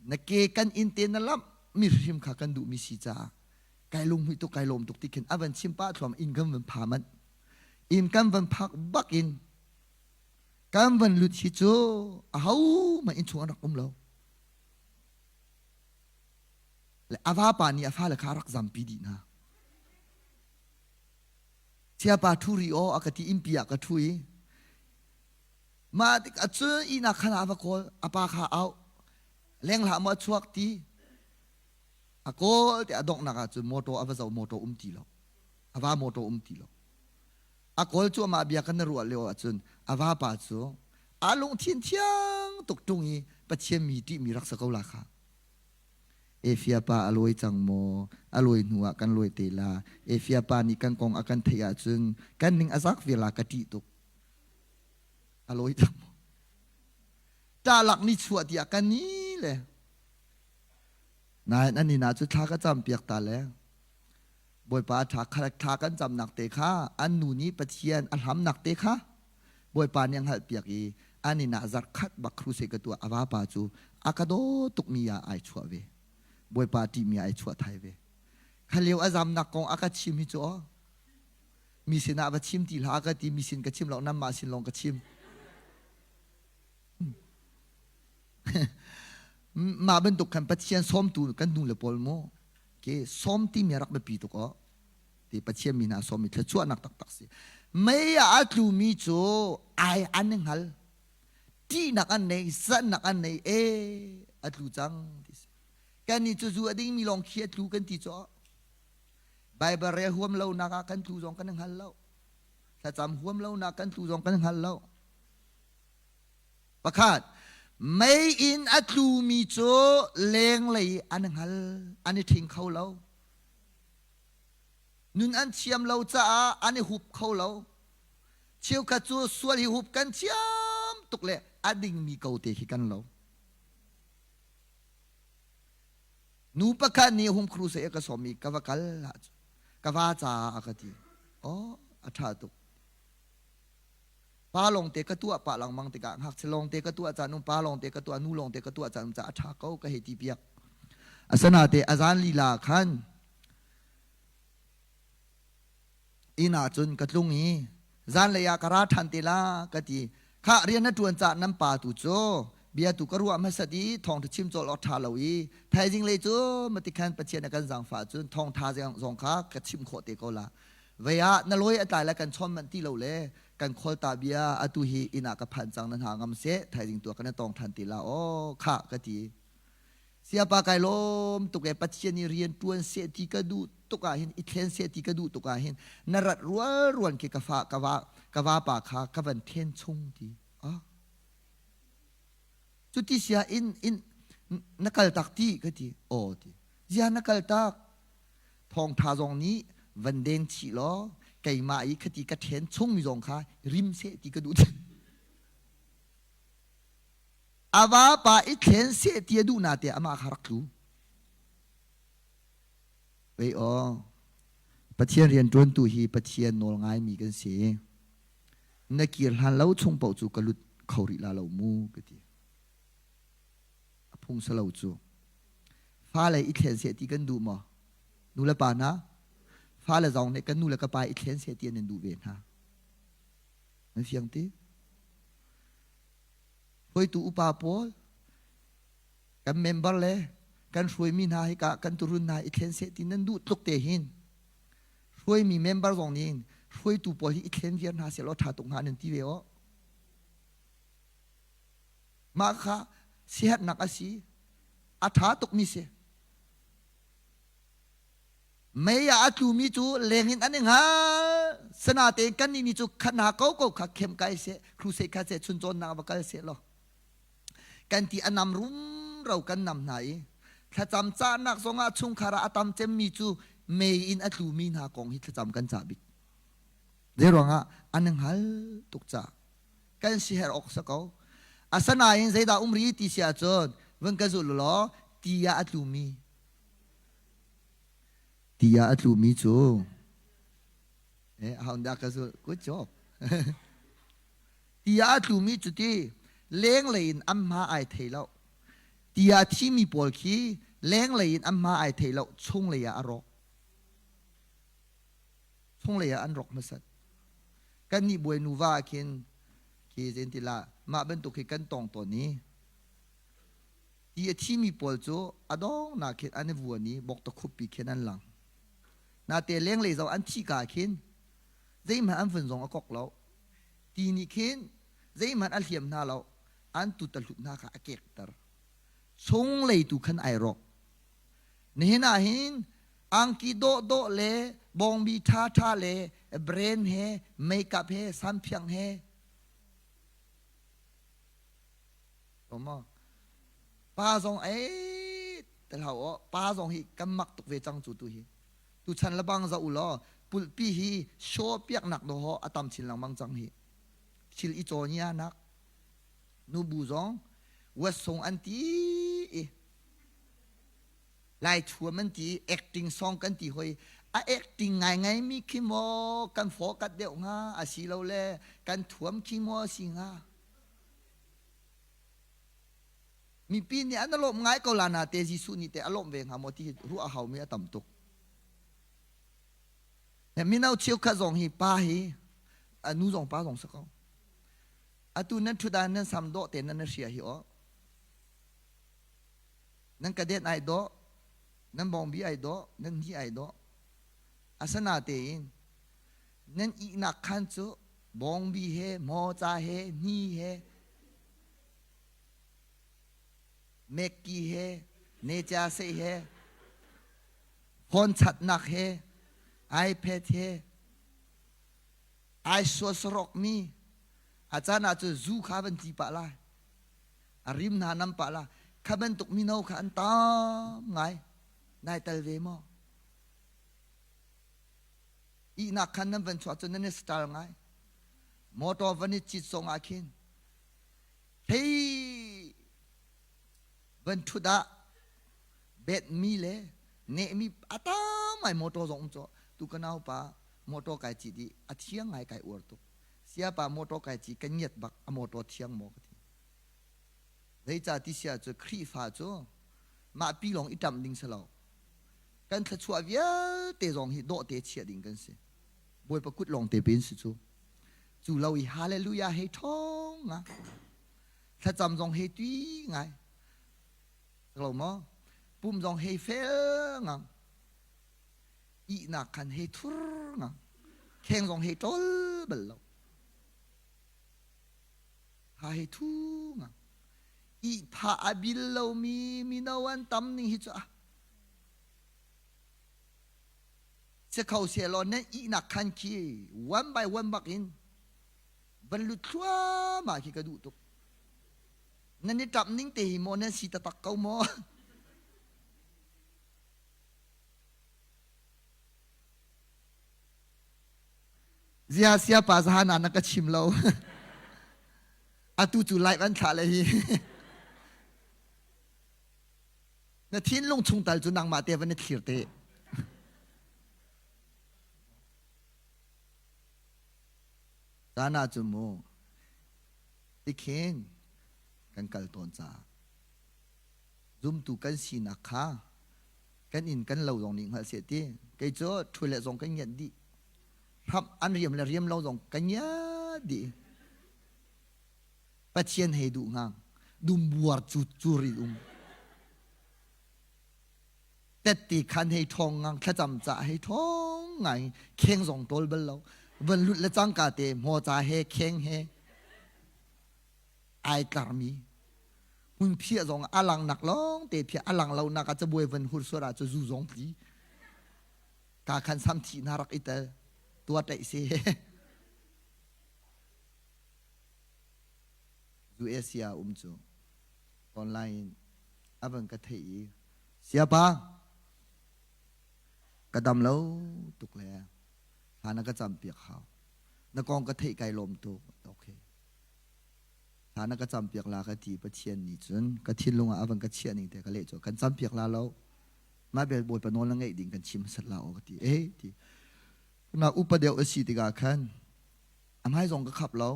na ke kan inn te na lamh mi hrim kha kan duhmi si caah kai lunghmuih tuk kai lawm tuk ti khin a van chim pah thluam inn kan van pha manh inn kan van phak bak in kan van lut hi cu a ho mah inn chung an rak um lo le a vapa nih a fale kha a rak zampi dih hna Siapa ṭhu ri aw a ka ti innpi ah ka ṭhu i Mah tikah cun ihnak khan ah a va kawl. A pa kha a auh. Leng hlah maw a chuak ti. A kawl ti a donghnak ah cun motor a va zoh motor um ti lo. A va motor um ti lo. A kawl cuahmah bia kan na ruah lio ahcun a vapa cu a lungthin thiang tuk ṭung i Pathian mi ṭihmi rak si ko la kha. Efia pa a lawi cang maw? A lawi hnu ah kan lawi te la. Efia pa nih kan kong a kan theih ahcun kan ning a zak vial ah ka ṭih tuk. A lawi cang maw? Ṭahlak ni chuah tiah kan ni le. Nain an inn ah cu thla ka cam piak ta le Bawipa thla thla kan camnak te kha an nu nih Pathian a hlamnak te kha Bawipa nih a hngalhpiak i an inn ah zarhkhat bak crusade ka tuah a vapa cu a ka daw tukmi ah ai chuah ve. Bawipa ṭihmi ah ai chuah thai ve. Kha lio a zamnak kong a ka chim hi cu aw mi sinah va chim ti hlah ka ti mi sin ka chim lo nanmah sin lawng ka chim. Mah bantuk khan Pathian sawmtu kan nu le pawl mu. Ke sawm timi a rak biapi tuk aw. Ti Pathian mi hna sawm i thluachuahnak taktak si. Mei ah a tlumi cu ai an i hngal. Ṭihnak an nei, zannak an nei, e a tlu cang ti si. Kannih cu zu a dingmi lawng khi a tlu kan ti cu. Baibal rel huam lonak ah kan tlu zong kan i hngal lo. Thlacam huam lonak kan tlu zong kan hngal lo. Pakhat, mei in a tlumi cu lenglei an hngal, an i ṭhing kho lo. Nun an thiam lo caah an i hup kho lo. Cheukhat cu sual hi hup kan thiam tuk le a dingmi ko te khi kan lo. Nu pakhat nih hum crusade a ka sawm i ka va kal ahcun ka va caah a ka ti. Oh, a ṭha tuk. Pa lawngte ka tuah pah lengmang tikah ngakchia lawngte ka tuah caan um pa lawngte ka tuah nu lawngte ka tuah caan um caah a ṭha ko ka hei ti piak. Asanate a zan lila khan inn ah cun ka tlung i zanlei ah ka ra ṭhan te la ka ti. Khah rian na ṭuan cah nan pa tu cu bia tu ka ruah hmasat i thawngṭha chim cawl awk ṭha lo i thaizing lei cu matikhan Pathian a kan zaangfah cun thawngṭha zong kha ka chim khawh te ko la. Vei ah na lawi a tlai le kan chawn manh ti lo le kan kholta bia atu hi inn ah ka phan cang na hna ngam seh thaizing tu ah kan i tong ṭhan te la aw khah ka ti. Siapa kai lawm tuk e Pathian i rian ṭuan seh ti ka duh tuk ah hin i thlen seh ti ka duh tuk ah hin na rat rual ruan khi ka fa ka va ka vapa kha ka van then chung ti. Ah. Cuti sia in in na kal tak ti ka ti. Aw ti. Zia na kal tak. Thawngṭha zong nih van deng chih law keimah i khati ka ṭhen chungmi zong kha rim seh ti ka duh. A vapa i thlen seh ti a duh na te amah kha rak tlu. Vei aw, Pathian rianṭuantu hi Pathian nawl ngaimi kan si. Na kir hlan lo chung paoh cu ka lut kho rih la lo mu ka ti. A phung salo cu. Fale i thlen seh ti kan duh maw? Nu le pa hna, fale zong nih kan nu le ka pa i thlen seh ti an in duh ve hna. Nan fiang ti? Hruaitu upa pawl, kan member le kan hruaimi hna hika kan turun hna i thlen seh ti nan duh tluk te hin hruaimi member zong nih hruaitu pawl hi i thlen viar hna seh law ṭha tuk hnga nan ti ve aw. Mah kha siaherhnak a si. A ṭha tukmi si. Mei ah a tlumi cu leng in an i hngal. Sanatein kannih nih cu kha ko ko kha khem kai seh, crusade kha seh, chuncawnnak va kal seh law. Kan ti a nam rumro kan nam hna i thlacam cahnak zongah chungkhar ah a tam cemmi cu mei in a tlumi hna kong hi thlacam kan cah bik. Zeiruangah an i hngal tuk caah. Kan siherh awk sa ko. Asinain zeidah um ri ti si ahcun vun ka zulh law ti ah a tlumi ti ah a tlumi cu eh aho dah ka zulh good job ti ah a tlumi cu ti lenglei in an hma ai thei lo ti ah thimi pawl khi lenglei in an hma ai thei lo chunglei ah a rawk chunglei ah an rawk hmasat Kannih buai nuva ah khin khi zeintila mah bantuk hi kan tong tawn i ti a thimi pawl cu a dongnak khin an i vuan i bawkta khuppi khin an lang. Nate lenglei zoh an thih ka khin zeihmanh an vun zong a kok lo. Ti nih khin zeihmanh a hliam hna lo. An tut a hlut hna kha a kekter. Chunglei tu khan ai rawk. Nihin ah hin angki dawhdawh le bawngbi ṭhaṭha le brand he makeup he samphiang he maw pa zong ei te hlau aw pa zong hi kan mak tuk ve cang cu tu hi tu chan lebang za u law pulpi hi show piaknak do ho a tam chin lengmang cang hi thil i cawnia nak nubu zong west song an ti i Lai thuam an ti acting song kan ti hoi a acting ngaingai mi khi maw kan focus deuh hnga asilole kan thuam khi maw si hnga mipi nih an lawm ngai ko la na te Jesuh nih te a lawm ve hnga maw ti ruah a hau mi a tam tuk mino cheukhat zong hi pa hi a nu zong pa zong sa ko atu nan thudan nan sam dawh te nan hria hi aw Nan ka det ai dawh. Nan bawngbi ai dawh, nan hni ai dawh. Asinatein nan ihnak khan cu bawngbi he, mawca he, hni he, mekki he, necia seh he, phone chatnak he, iPad he, ai sualsarokmi a caan ah cun zu kha van tli pah lai. A rim hna nam pah la. Kha bantuk mino kha an tam ngai. Nai tel ve maw? Ihnak khan nan van chuah cun nan i style ngai. Motor van i cit zong ah khin hei van ṭhut ah bet mi le nehmi a tam ngai motor zong um cu tu ka nau pa motor kai cit i a thiang ngai kai uar tuk. Siapa motor kai ci ka ngiat bak a motor thiang maw ka ti. Zeicah ti sia cu Khrihfa cu mah pi lawng i ṭamh ding si lo. Kan thluachuah vialte zong hi dawhte chiah ding kan si. Bawipa kut lawng te pen si cu. Cu lo i hallelujah hei ṭhawng nga. Thlacam zong hei tui ngai. Lo maw? Pum zong hei fel ngang. Ihnak khan hei thur ngang. Kheng zong hei ṭol bal lo. Ha hei thu ngang. Ihphah a bil lomi mino an tam ning hi cu a si kho sehlaw nan ihnak khan khi one by one bak in van lut thluahmah khi ka duh tuk. Nan i ṭap ning te hi maw nan si taktak ko maw? Zia sia pa zahan ah na ka chim lo. Atu cu live an thlah le hi. Na thinlung chung tal cu nangmah te van i thlir te. Caan ah cun mu tikhin kan kal tawn caah zumtu kan sinak kha kan inn kan lo zong nih hngalh seh ti kei cu ṭhu le zong kan ngiat dih hramh an riam le riam lo zong kan ngiat dih Pathian hei duh ngang dumbuar cu cur in um tette khan hei ṭhawng ngang thlacam ca hei ṭhawng ngai kheng zong tawl bal lo van lut le cangka te hmaw ca he kheng he ai tlarmi hmunphiah zong a langnak lawng te phiah a lang lonak ah cabuai van hur suar ah cu zu zong tli ka khan sam thi na rak i tel tua ṭaih si US um cu online in a van ka theih i siapa ka dam lo tuk le thla na ka cam piak hau na kong ka theih kai lawm tuk okay Thla na ka campiak la ka ti Pathian nih cun ka thinlung ah a van ka chiah ning te ka leh cu kan campiak la lo mah bel Bawipa nawl na ngeih ding kan chim hmasat la aw ka ti eh ti na upa deuh a si tikah khan a hmai zong ka khap lo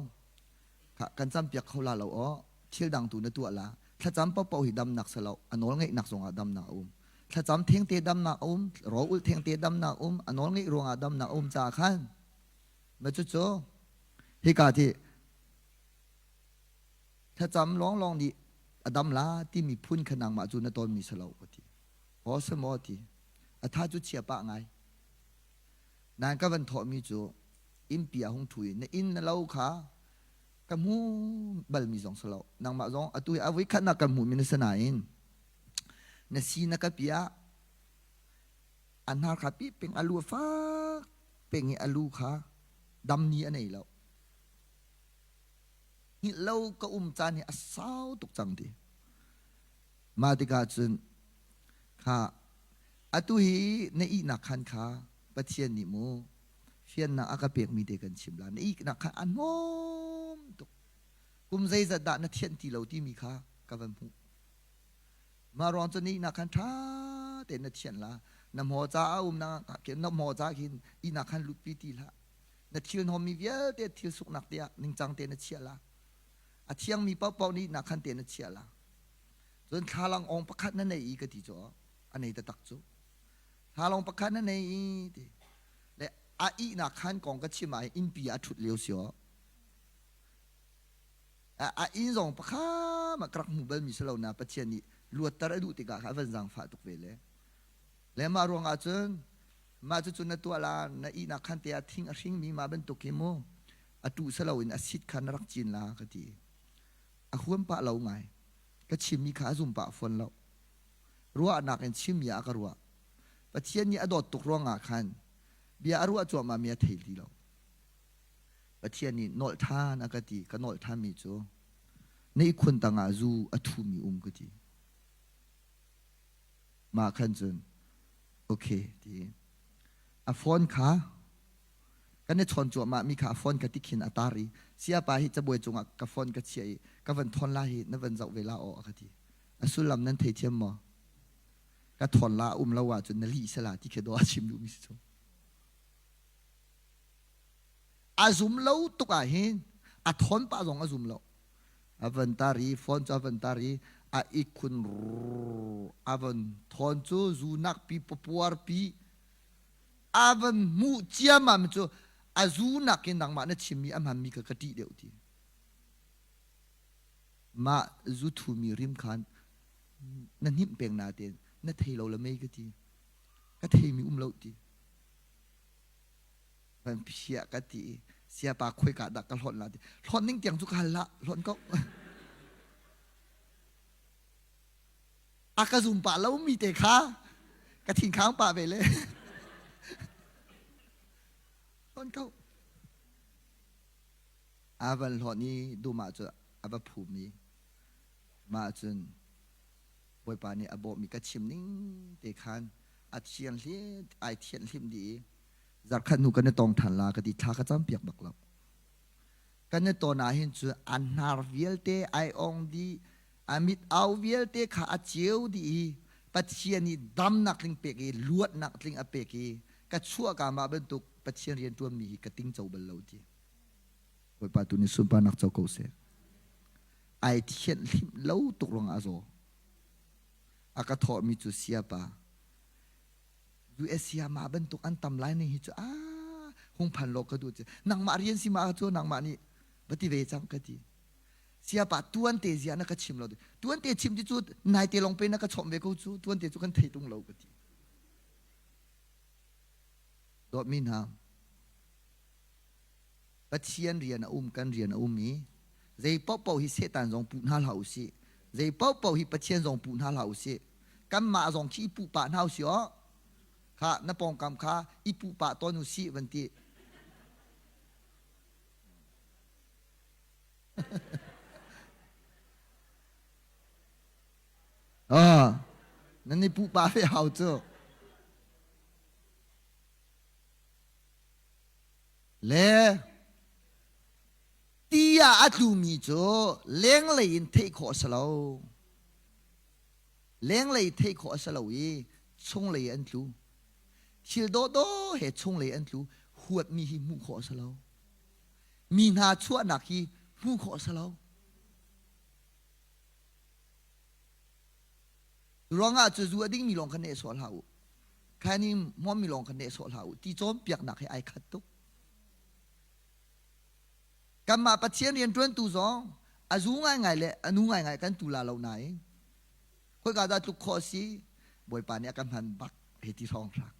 kan campiak kho la lo aw thil dang tu na tuah la thlacam paohpaoh hi damnak si lo a nawl ngeihnak zongah damnak a um thlacam thengte damnak a um rawl ulh thengte damnak a um a nawl ngeih ruangah damnak a um caah khan ma cucu hika ti Thlacam lawnglawng nih a dam la timi phun kha nangmah cu na tawnmi si lo ka ti. Aw si maw ti. A tha cu chia pah ngai. Nain ka van thawhmi cu innpi ah hung ṭhu i na inn na lo kha ka hmu balmi zong si lo. Nangmah zong atu hi a voikhatnak kan hmuhmi na si nain na si na ka piah a hnar kha pi peng a lu a fak peng i a lu kha dam ni a nei lo. Hngilh lo ka um caan hi a sau tuk cang ti. Mah tikah cun kha atu hi na ihnak khan kha Pathian nih mu fiannak a ka pekmi te kan chim la. Na ihnak khan a hnawm tuk. Kum zeizat dah na thianh ti lo timi kha ka van hmuh. Mah ruang cu na ihnak khan ṭha tein na thianh la. Na hmaw ca a um na na hmaw ca khin ihnak khan lutpi ti hlah. Na thil hnawmmi vialte thil suknak tiah ningcang te na chiah la. A thiangmi paohpaoh nih na khan te na chiah la. Cun thlalang ong pakhat na nei i ka ti cu a nei taktak cu. Thlalang pakhat na nei i ti. Le a ihnak khan kong ka chim ah innpi ah a ṭhut lio si aw. A inn zong pakhat ma ka rak hmu balmi si lo na Pathian nih luatter a duh tikah kha a van zaangfah tuk ve le. Le mah ruangah cun mah cucu na tuah la na ihnak khan te ah thing a hringmi mah bantuk hi mu a tuh silo in a sit kha na rak cin la ka ti. A huam pah lo ngai. Ka chimmi kha a zum pah fawn lo. Ruahnak in chimmi ah ka ruah. Pathian nih a dawt tuk ruangah khan bia a ruah cuahmah mi a thei ti lo. Pathian nih nolh ṭhan a ka ti. Ka nolh ṭhanmi cu na ihkhun tangah zu a thumi um ka ti. Mah khan cun okay ti. A phone kha kan i chawn cuahmah mi kha a phone ka ti khin a tar i siapa hi cabuai cungah ka phone ka chiah i ka van thawn la hi na van zoh ve la aw a ka ti. A sullam nan theithiam maw? Ka thawn la um lo ahcun na lih sala ti khi dawh a chim duhmi si cu. A zum lo tuk ah hin a thawn pah zong a zum lo. A van tar i phone cu a van tar i a ihkhun a van thawn cu zu nak pi papuar pi a van hmuh ciammam cu a zu nak in nangmah na chimmi a hmanmi kha ka ṭih deuh ti. Mah zu thumi rim khan na hnimh peng nain na thei lo le mei ka ti. Ka theimi um lo ti. Van phiah ka ti i siapa khoika dah ka hlawt la ti. Hlawt ning tiang cu ka hal hlah, hlawt ko. A ka zum pah lomi te kha ka thinkhang pah ve le. Hlawt ko. A van hlawt i dum ah cun a va phum i mah cun Bawipa nih a bawhmi ka chim ning te khan a thianghlim ai thianhhlimh dih i zarkhat hnu kan i tong ṭhan la ka ti thla ka campiak bak lo. Kan i ton ah hin cun a hnar vialte ai ong dih a mit au vialte kha a ceu dih i Pathian nih damnak tling pek i luatnak tling a pek i ka chuahka mah bantuk Pathian rian ṭuanmi hi ka tingco bal lo ti. Bawipa tu nih sunparnak co ko seh. Ai thianhhlimh lo tuk ruangah a zaw. A ka thawhmi cu siapa. US mah bantuk an tam lai ning hi cu ah hung phan law ka duh ci. Nangmah rian si ma cu nangmah nih va ti ve cang ka ti. Siapa tuan te zia na ka chim lo. Tuan te chim ti cu nai te long pe na ka chawm ve ko cu tuan te cu kan thei tung lo ka ti. Dawtmi hna, Pathian rian a um, kan rian a um i zei paohpaoh hi Satan zong puh hna hlah u sih. Zei paohpaoh hi Pathian zong puh hna hlah u sih. Kanmah zong khi i puh pah hna u sih aw. Kha na pawngkam kha i puh pah tawn u sih van ti. Ah, nan i puh pah ve hau cu. Le ti ah a tlumi cu lenglei in theih khawh a si lo. Lenglei theih khawh a si lo i chunglei an tlu. Thil dawhdawh he chunglei an tlu. Huatmi hi hmuh khawh a si lo. Mi hna chuahnak hi hmuh khawh a si lo. Ruangah cu zu a dingmi lawng kha nehsawh hlah u. Khaini hmawmmi lawng kha nehsawh hlah u ti cawnpiaknak he ai khat tuk. Kanmah Pathian rianṭuantu zong a zu ngaingai le a nu ngaingai kan tu la lo nain khoika dah tluk khawh a si Bawipa nih a ka hman bak hei ti hrawnghrang.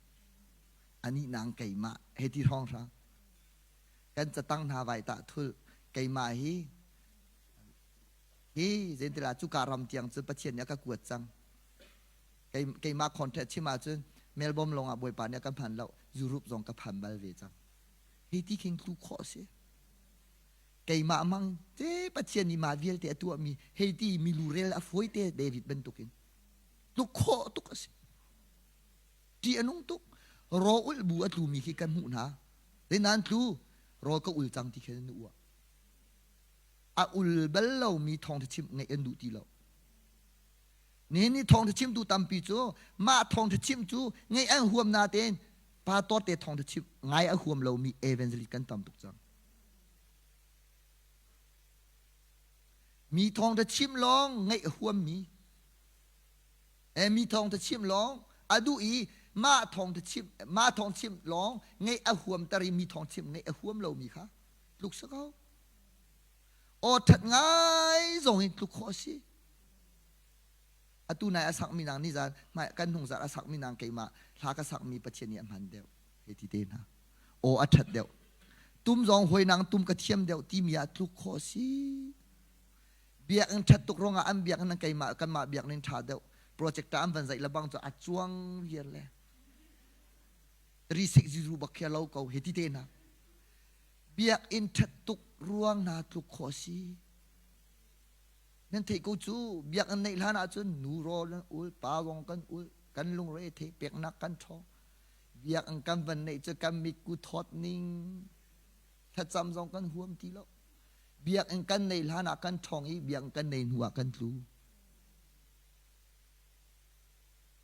Anih nang keimah hei ti hrawnghrang. Kan catang hna vai tah thul keimah hi Hi zeitilah cuka ram tiang cu Pathian nih a ka kuat cang. Kei, keimah contract chim ahcun Melbourne lawngah Bawipa nih a ka hman lo, Europe zong ka phan bal ve cang. Hi ti khin tlu khawh a si. Keimah mang te Pathian nih mah vialte a tuahmi hei ti milu rel a fawi te David bantukin tluk khawh tuk a si. Ṭih a nung tuk. Raw ulh bu a tlumi khi kan hmuh hna. Zeinan tlu rawl ka ul cang ti khin an uah. A ul bal lomi thawngṭha chimh ngaih an duh ti lo. Nihin ni thawngṭha chimtu tampi cu mah thawngṭha chimh cu ngaih an huam natein pastor te thawngṭha chimh ngai a huam lomi evangelist kan tam tuk cang. Mi thawngṭha chimh lawng ngaih a huammi eh, mi thawngṭha chimh lawng a duh i mah thawngṭha chimh mah thawng chimh lawng ngaih a huamter i mi thawng chimh ngaih a huam lomi kha tluk si ko. Aw ṭhat ngai zong in tluk khawh a si. Atu nai a sakmi nang nizan hmai kan hnung zarh a sakmi nang keimah hla ka sakmi Pathian nih a hman deuh hei ti te hna. Aw a ṭhat deuh. Tum zong hawi nang tum ka thiam deuh timi ah tluk khawh si. Biakinn ṭhat tuk ruangah an biakinn nan keimah kanmah biakinn ṭha deuh. Projector an van zaih lebang cu a cuang viar le. Risik zizu bak khi a lo ko hei ti te hna. Biakinn ṭhat tuk ruang hna tluk khawh si. Nan theih ko cu biakinn neih hlan ahcun nu rawl nan ul, pa zong kan ul, kan lungre thei peknak kan ṭhawng. Biakinn kan van neih cu kan mitku thawt ning thlacam zong kan huam ti lo. Biakinn kan neih hlan ah kan ṭhawng i biakinn kan nei hnu ah kan tlu.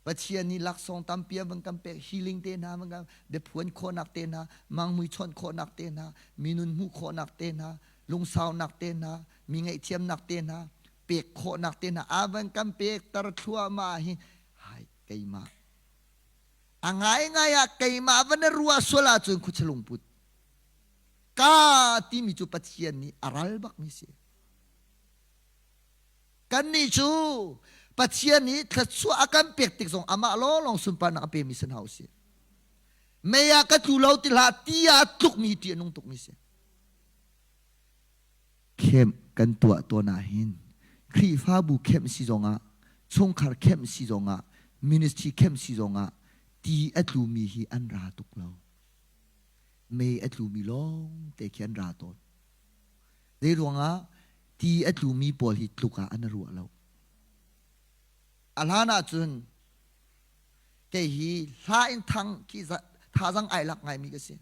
Pathian nih laksawng tampi a van kan pek healing te hna van kan biaphuan khawhnak te hna mangmui chawnh khawhnak te hna minun hmuh khawhnak te hna lungsaunak te hna mi ngaihthiamnak te hna pek khawhnak te hna a van kan pek tar thluahmah hi hai keimah a ngaingai ah keimah van na ruah sual ahcun khuachia lungput ka timi cu Pathian nih a ral bakmi si. Kannih cu Pathian nih thluachuah a kan pek tik zong amah lawnglawng sunparnak a pemi si hna usih. Mei ah ka tlu lo ti hlah ti ah tlukmi ti a nung tukmi si. Kemh kan tuah tawn ahhin Khrihfabu kemh si zongah chungkhar kemh si zongah ministry kemh si zongah ti a tlumi hi an ra tuk lo. Mei a tlumi lawng te khi an ra tawn. Zei ruangah ti a tlumi pawl hi tluk ah an ruah lo. A hlan ahcun kei hi hla in thang khi thazang ai lak ngaimi ka si.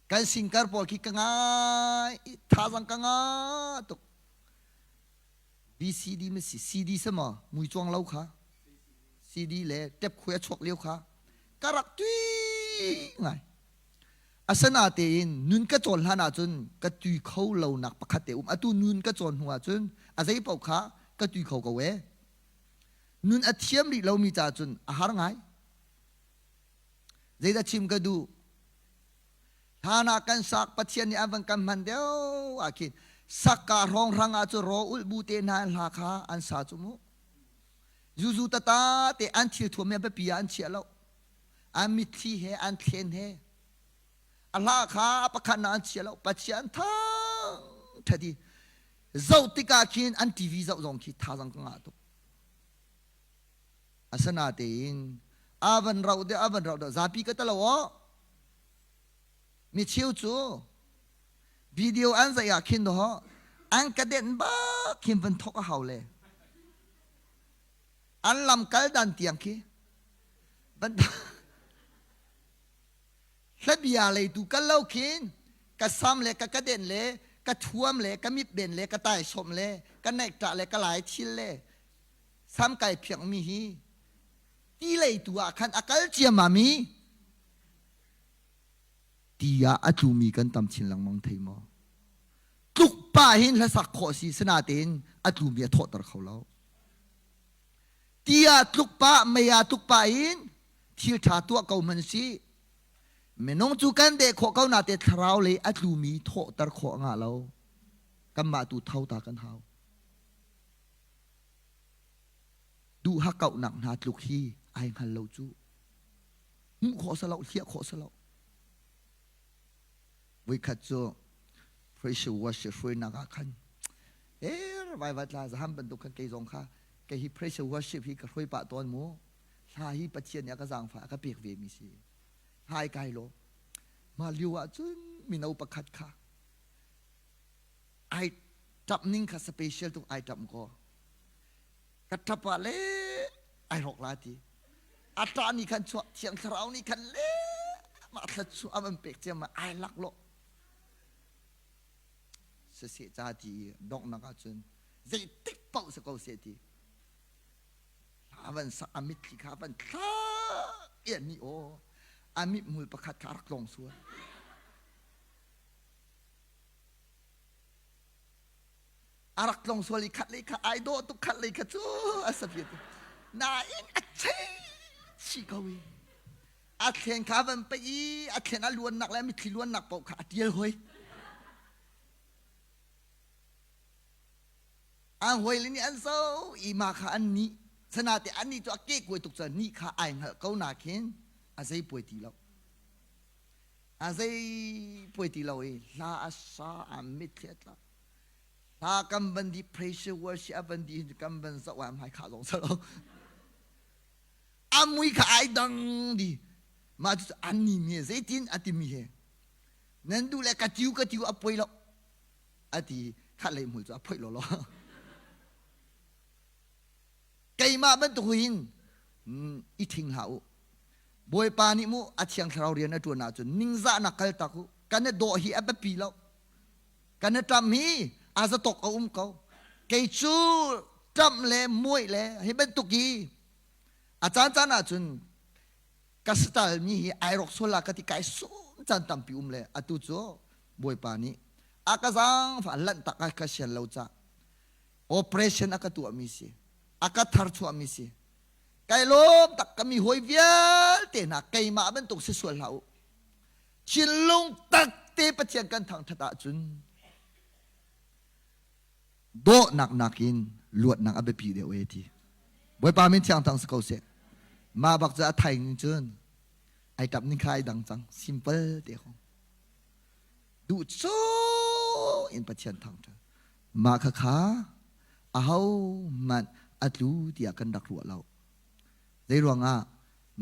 Kan singkar pawl khi ka ngai thazang ka nga tuk. VCD ma si CD sama mui chuang lo kha CD le tep khuai a chuak lio kha ka rak tui ngai. Asinatein nun ka cawn hlan ahcun ka tui kho lonak pakhat te um. Atu nun ka cawn hnu ahcun a zei paoh kha ka tui kho ko ee. Nun a thiam rih lomi caah cun a har ngai. Zeidah chim ka duh? Hlan ah kan sak Pathian nih an van kan hman deuh ah khin sakka hrawnghrang ah cu raw ulh bu te hna an hla kha an sa cu mu. Zuzu tata te an thil thuam he biapi ah an chiah lo. An mitthli he an thlen he a hla kha a pakhat na an chia lo Pathian thang ṭhati zoh tikah khin an TV zoh zong khi thazang ka ngah tuk asinatein a van rauh deuh a van rauh deuh zapi ka talo aw mi cheu cu video an zaih ah khin doh an ka den bak khin van thok a hau le an lam kal dan tiang khi van hlabia lei tu kal lo khin ka sam le ka kaden le ka thuam le ka mitben le ka taisawm le ka nekṭah le ka lai thil le sam kai phiang mi hi ti lei tu ah khan a kal ciammam i ti ah a tlumi kan tam chin lengmang thei maw tluk pa hin hlasak khawh si sinatein a tlumi a thawhter kho lo Ti ah tluk pah, mei ah tluk pah in thil ṭha tuah ko hmanh si. Minung cu kan deh khawh ko nate thlarau lei a tlumi thawhter khawh a ngah lo. Kanmah tu tho ta kan hau. Duh hakkauhnak hna tluk hi ai hngal lo cu. Hmuh khawh si lo, hliah khawh si lo. Voikhat cu Praise worship hruainak ah khan er vai va tla zaham bantuk khan kei zong kha kei hi praise worship hi ka hruai pah tawn mu hla hi Pathian nih a ka zaangfah a ka pek ve mi si hai kai lo mah lio ah cun mino pakhat kha ai tap ning kha special tuk ai tap ko ka tap ah le ai rawk la ti a ṭah ni khan chuah thiang thlarau nih khan le mah thla chu am an pek ciam ai lak lo siseh ca ti donghnak ahcun zeitik paoh si ko seh ti hla van sak a mitthli kha van thla i a ni aw a mithmul pakhat kha a rak tlong sual a rak tlong sual i khat lei kha ai dawh tuk khat lei kha cu a sapi nain a chei chi ko i a thlen kha van paih i a thlen a luannak le a mitthli luannak paoh kha a tial hoi. An hawile nih an zoh i mah kha an nih. Sanate an nih cu a kehkuai tuk caah nih kha ai hngalh ko nakin a zei puai ti lo. A zei puai ti lo i hla a sa a mitthli a tla. Hla kan van di pressure worship a van di kan van zoh ah hmai khah zong sa lo. A mui kha ai dang di. Mah cu an ni mi zeitin a timi he nan duh le ka tiu ka tiu a poi lo a ti khat lei hmul cu a phoih lawlaw. Keimah bantuk hin i ṭhing hlah u. Bawipa nih mu a thiang thlarau rian a ṭuan ahcun ningzahnak kal tak u. Kan i dawh hi a biapi lo. Kan i ṭamh hi a zatawk a um ko. Kei cu ṭamh le muaih le hi bantuk hi a caancaan ahcun ka style mi hi ai rawk sual la ka ti kai sum caan tampi um le atu cu Bawipa nih a ka zaangfah lanh tak a ka sian lo cah operation a ka tuahmi si a ka tharchuahmi si kai lawm tak ka mi hawi vialte hna keimah bantuk si sual hlah u thinlung tak te Pathian kan thangthat ahcun dawhnak nakin luatnak a biapi deuh e ti Bawipa min thiang thang si ko seh mah bak cu a thaing cun ai tap ning kha ai dang cang simple te kong duh cu in Pathian thangthat Mah khakha ahohmanh a tlu tiah kan rak ruah lo. Zeiruangah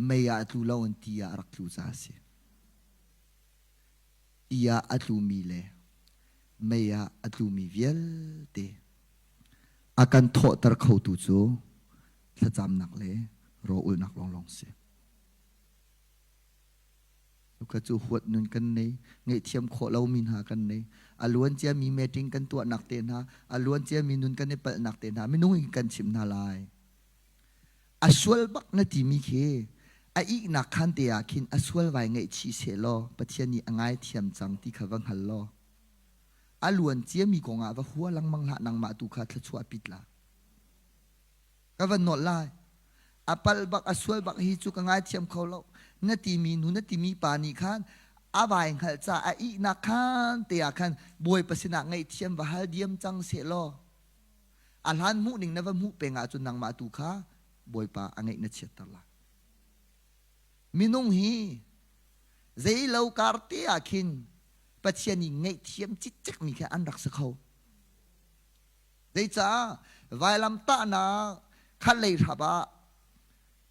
mei ah a tlu lo in ti ah a rak tlu caah a si. Ti ah a tlumi le mei ah a tlumi vialte a kan thawhter khotu cu thlacamnak le rawlulhnak lawnglawng si. Cuka cu huat nun kan nei, ngaihthiam khawh lomi hna kan nei. A luan ciami meeting kan tuahnak te hna, a luan ciami nun kan i palhnak te hna, minung in kan chimh hna lai. A sual bak na timi khi a ihnak khan te ah khin a sual vai ngaihchih seh law Pathian nih a ngaithiam cang ti kha va hngal law a luan ciami kongah va hua lengmang hlah nangmah tu kha thluachuah pit la. Ka van nawl lai. A pal bak, a sual bak hi cu ka ngaithiam kho lo. Na timi nu, na timi pa nih khan a vai hngalh ca a ihnak khan te ah khan Bawipa sinah ngaihthiam va hal diam cang seh law a hlan hmuh ning na va hmuh peng ahcun nangmah tu kha Bawipa a ngeih na chiatter lai. Minung hi zei lo kar te ah khin Pathian i ngaihthiam cikcek mi kha an rak si kho. Zeicah vailamtahnak khat lei hrap ah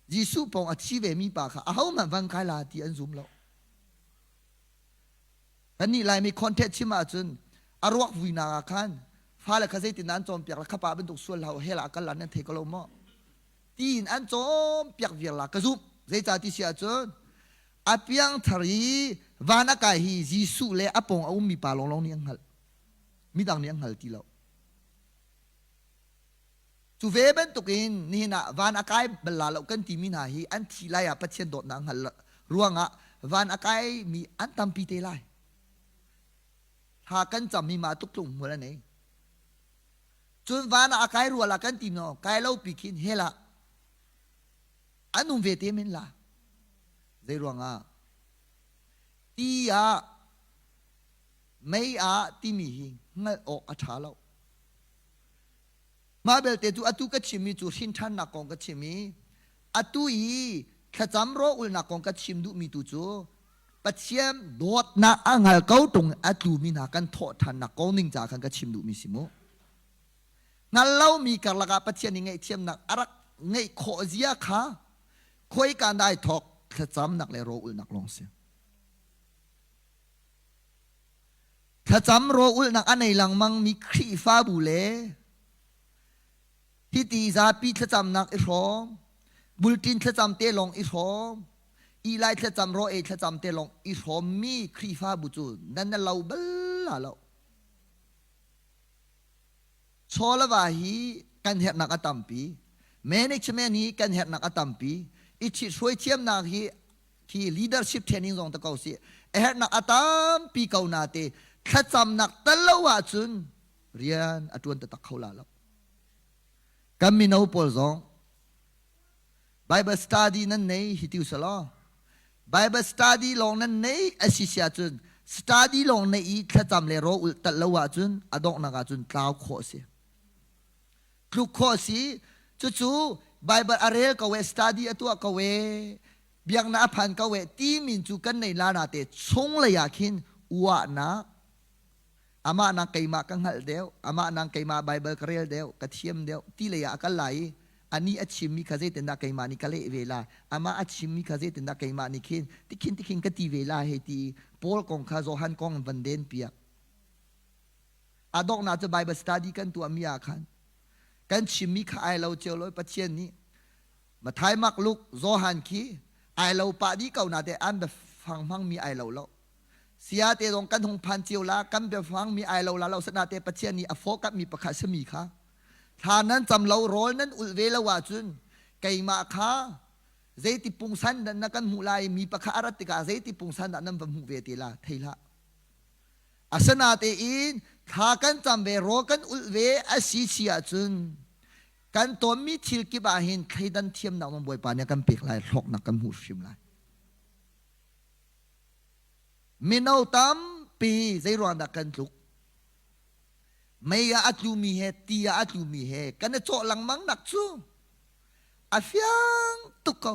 Jesuh pawng a thi vemi pa kha ahohmanh van kai la ti an zum lo. Kannih Laimi contact chim ahcun a ruak vuinak ah khan fale kha zeitin an cawnpiak la khapa bantuk sual hlah hell ah kal la nan thei ko lo maw tiin an cawnpiak viar la ka zumh zeicah ti si ahcun a piangthar i van a kai hi Jesuh le a pawng a ummi pa lawnglawng nih an hngalh midang nih an hngal ti lo. Cu ve bantukin nihin ah van a kai bal la lo kan timi hna hi an thi lai ah Pathian dawtnak hngal ruangah van a kaimi an tampi te lai. Thla kan cammi mah tluk tlung hmual a nei. Cun van ah a kai rual ah kan ti no kai lo pi khin hell ah an um ve te men la. Zei ruangah ti ah Mei ah timi hi hngalh awk a ṭha lo. Mah belte cu atu ka chimmi cu hrinṭhannak kong ka chim i atu i thlacam rawlulnak kong ka chim duhmi tu cu Pathian dawtnak a hngal ko ṭung a tlumi hna kan thawhṭhannak kong ning ca khan ka chim duhmi si mu. Hngal lomi karlak ah Pathian i ngaihthiamnak a rak ngeih khawh zia kha khuaika dai thawk thlacamnak le rawlulnak lawng si. Thlacam rawlulhnak a nei lengmangmi Khrihfabu le hiti zapi thlacamnak i hrawm, bulṭin thlacam te lawng i hrawm, ilai thlacam raw ei thlacam te lawng i hrawmmi Khrihfabu cu nan na lo bal la lo. Chaw le va hi kan herhnak a tampi. Management hi kan herhnak a tampi. I ṭhithruai thiamnak hi khi leadership training zong ta ko si a herhnak a tampi ko na te thlacamnak tal lo ahcun rian a tuan taktak kho la lo kan mino pawl zong Bible study nan nei hi tiu selaw Bible study lawng nan nei a si sia cun study lawng nei i thlacam le ro ul tal lo ahcun a donghnak ahcun tlau khawh si. Tluk khawh si. Cucu Bible a rel ko e, study a tuah ko e, biaknak a phan ko e ti min cu kan nei la na te chung lei ah khin uahnak amah nang keimah ka hngalh deuh, amah nang keimah Bible ka rel deuh, ka thiam deuh ti lei ah a kal lai i anih a chimmi kha zeitindah keimah nih ka leh ve lai, amah a chimmi kha zeitindah keimah nih khin tikhin tikhin ka ti ve lai hei ti Paul kong kha Johan kong van den piak. A donghnak cu Bible study kan tuahmi ah khan kan chimmi kha ai lo cio lo Pathian nih Mathai Mark Luke Johan khi ai lo pah dih ko na te an biafang hmangmi ai lo lo. Sia te zong kan hung phan cio la kan biafang mi ai lo la lo sana te Pathian nih a fawkap mi pakhat sami kha thla nan cam lo rawl nan ulh ve lo ahcun keimah kha zeiti pungsan dah na kan hmuh lai mi pakhat a rat tikah zeiti pungsan dah nan va hmuh ve te la thei hlah Asinatein thla kan cam ve, rawl kan ulh ve a si si ahcun kan tawnmi thil kip ah hin thleidan thiamnak zong Bawipa nih a kan pek lai, hlawknak kan hmuh hrim lai. Mino tampi zei ruang dah kan tluk? Mei ah a tlumi he ti ah a tlumi he kan i cawh lengmang nak cu a fiang tuk ko.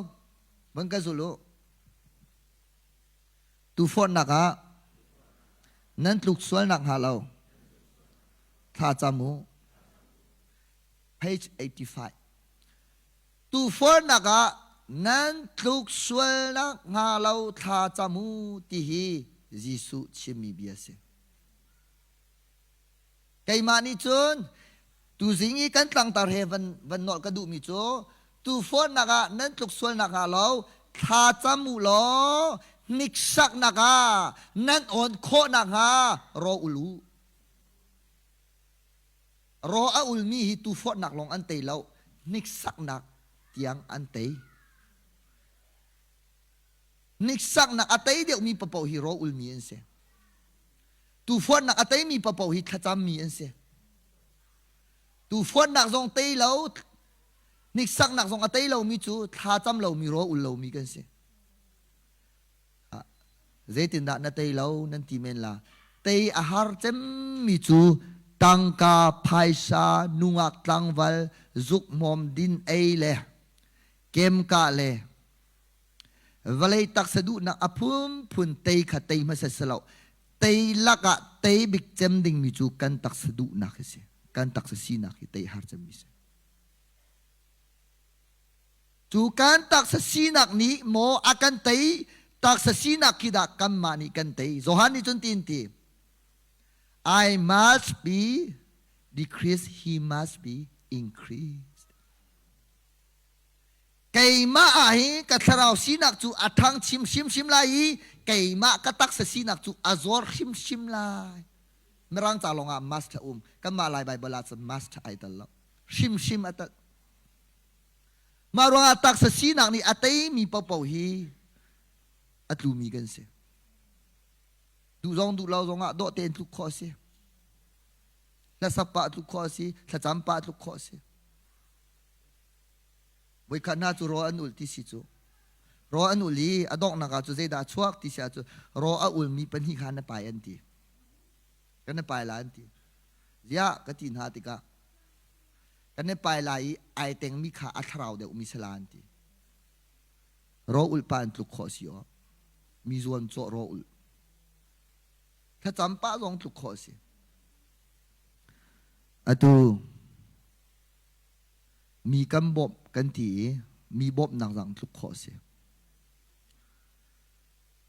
Van ka zul u. Tuuforhnak ah nan tluk sual nakhnga lo thla cam u. Page 85. Tuuforhnak ah nan tluk sual nakhnga lo thla cam u ti hi Jesuh chimmi bia a si. Keimah nih cun tuzing i kan tlangtar he van, van nolh ka duhmi cu tuuforhnak ah nan tluk sual nakhnga lo thla cam u law hniksaknak ah nan awn khawh nakhnga ro ul u. Ro a ulmi hi tuuforhnak lawng an tei lo, hniksaknak tiang an tei. Hniksaknak a tei deuhmi paoh hi ro ulmi an si. Tuuforhnak a teimi paoh hi thlacammi an si. Tuuforhnak zong tei lo, hniksaknak zong a tei lomi cu thlacam lomi rawl ul lomi kan si. Zeitindah na tei lo nan ti men la. Tei a har cemmi cu tangka, phaisa, nungak tlangval, zukhmawm din ei le kemkah le Vawlei taksa duhnak a phunphun tei kha tei hmasa si lo. Tei lakah tei bik cem dingmi cu kan taksa duhnak hi si. Kan taksa sinak hi tei har cemmi si. Cu kan taksa sinak nih maw a kan tei, taksa sinak khi dah kanmah nih kan tei. Johan nih cun tiin ti. I must be decreased, he must be increased. Keimah ah hin ka thlarau sinak cu a ṭhang chim hrimhrim lai i keimah ka taksa sinak cu a zor hrimhrim lai. Mirang ca lawngah must a um. Kanmah Lai Baibal ah cun must ai tel lo. Hrimhrim a tel. Mah ruangah taksa sinak nih a teimi paohpaoh hi a tlumi kan si. Duh zong duh lo zongah dawh tein tluk khawh a si. Hlasak pah tluk khawh a si. Thlacam pah tluk khawh a si. Voikhat hna cu rawl an ul ti si cu. Rawl an ul i a donghnak ah cu zeidah a chuak ti si ahcun rawl a ulmi pahnih kha na pai an ti. Kan i pai lai an ti. Ziah ka ti hna tikah kan i pai lai i ai tengmi kha a thlarau deuhmi si la an ti. Rawl ulh pa an tluk khawh si aw. Mi zuam cawh rawl ulh. Thlacam pah zong tluk khawh si. Atu Mi kan bawmh kan ti i mi bawmhnak zang tluk khawh a si.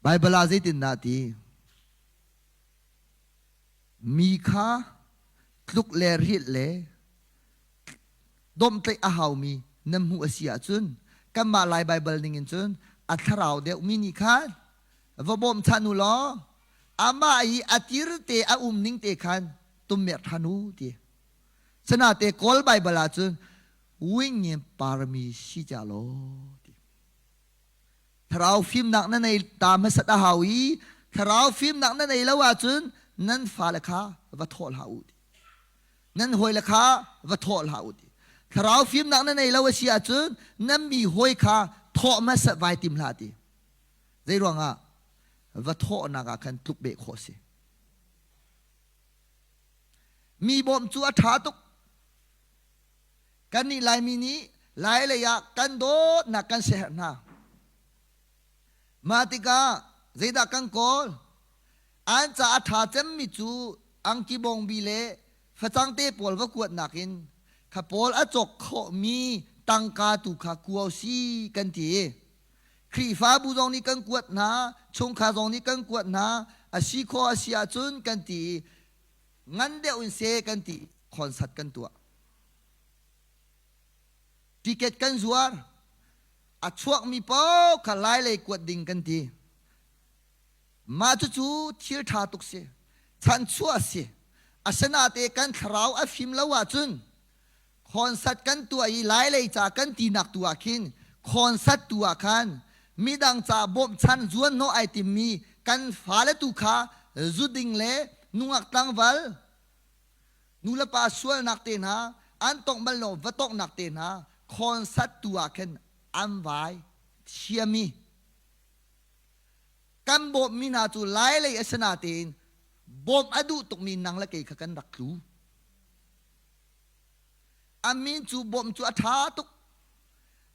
Baibal ah zeitindah a ti? Mi kha tluk le rilh le domhtlaih a haumi nan hmuh a si ahcun kanmah Lai Baibal ningin cun a thlarau deuhmi nih khan va bawmchan u law amah i a tir te a um ning te khan tummerh ṭhan u ti. Sanate Kawl Baibal ahcun wingin parami si ca law ti. Thlarau fimnak na nei ta hmasat a hau i thlarau fimnak na nei lo ahcun nan fale kha va thawh hlah u ti. Nan hawile kha va thawh hlah u ti. Thlarau fimnak na nei lo a si ahcun nan mi hawi kha thawh hmasat vai tim hlah ti. Zei ruangah va thawhnak ah khan tluk beh khawh si. Mi bawmh cu a ṭha tuk. Kannih Laimi nih Lai lei ah kan dawtnak kan siaherh hna. Mah tikah zeidah kan kawl? An ca a ṭha cemmi cu angki bawngbi le facang te pawl va kuatnak in kha pawl a cawk khawhmi tangka tu kha kuau si kan ti. Khrihfabu zong nih kan kuat hna, chungkhar zong nih kan kuat hna, a si khawh a si ahcun kan ti i ngan deuh in seh kan ti concert kan tuah. Ticket kan zuar. A chuakmi paoh kha lailei kuat ding kan ti. Mah cucu thil ṭha tuk si. Chanchuah a si. Asinate kan thlarau a fim lo ahcun concert kan tuah i lailei ca kan tinak tu ah khin concert tu ah khan midang ca bawmhchan zuanhnawh ai timmi kan fale tu kha zu ding le nungak tlangval nulepa sualnak te hna an tongh bal lo va tonghnak te hna concert tu ah khin an vai thiami kan bawmhmi hna cu lailei a si natein bawmh a duh tukmi nang le kei kha kan rak tlu. A min cu bawmh cu a ṭha tuk.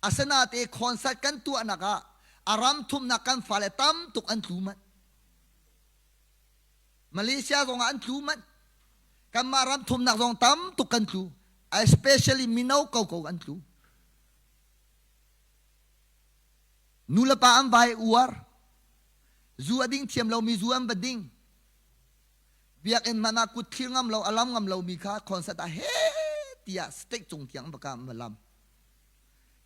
Asinate concert kan tuahnak ah a ram thumnak kan fale tam tuk an tlu manh. Malaysia zong ah an tlu manh. Kanmah ram thumnak zong tam tuk kan tlu. Especially mino koko an tlu. Nu le pa an vai uar. Zu a ding thiam lomi zu an va ding. Biakinn hmanh ah kut thlir ngam lo, a lam ngam lomi kha concert ah he tiah stage cung tiang va ka va lam.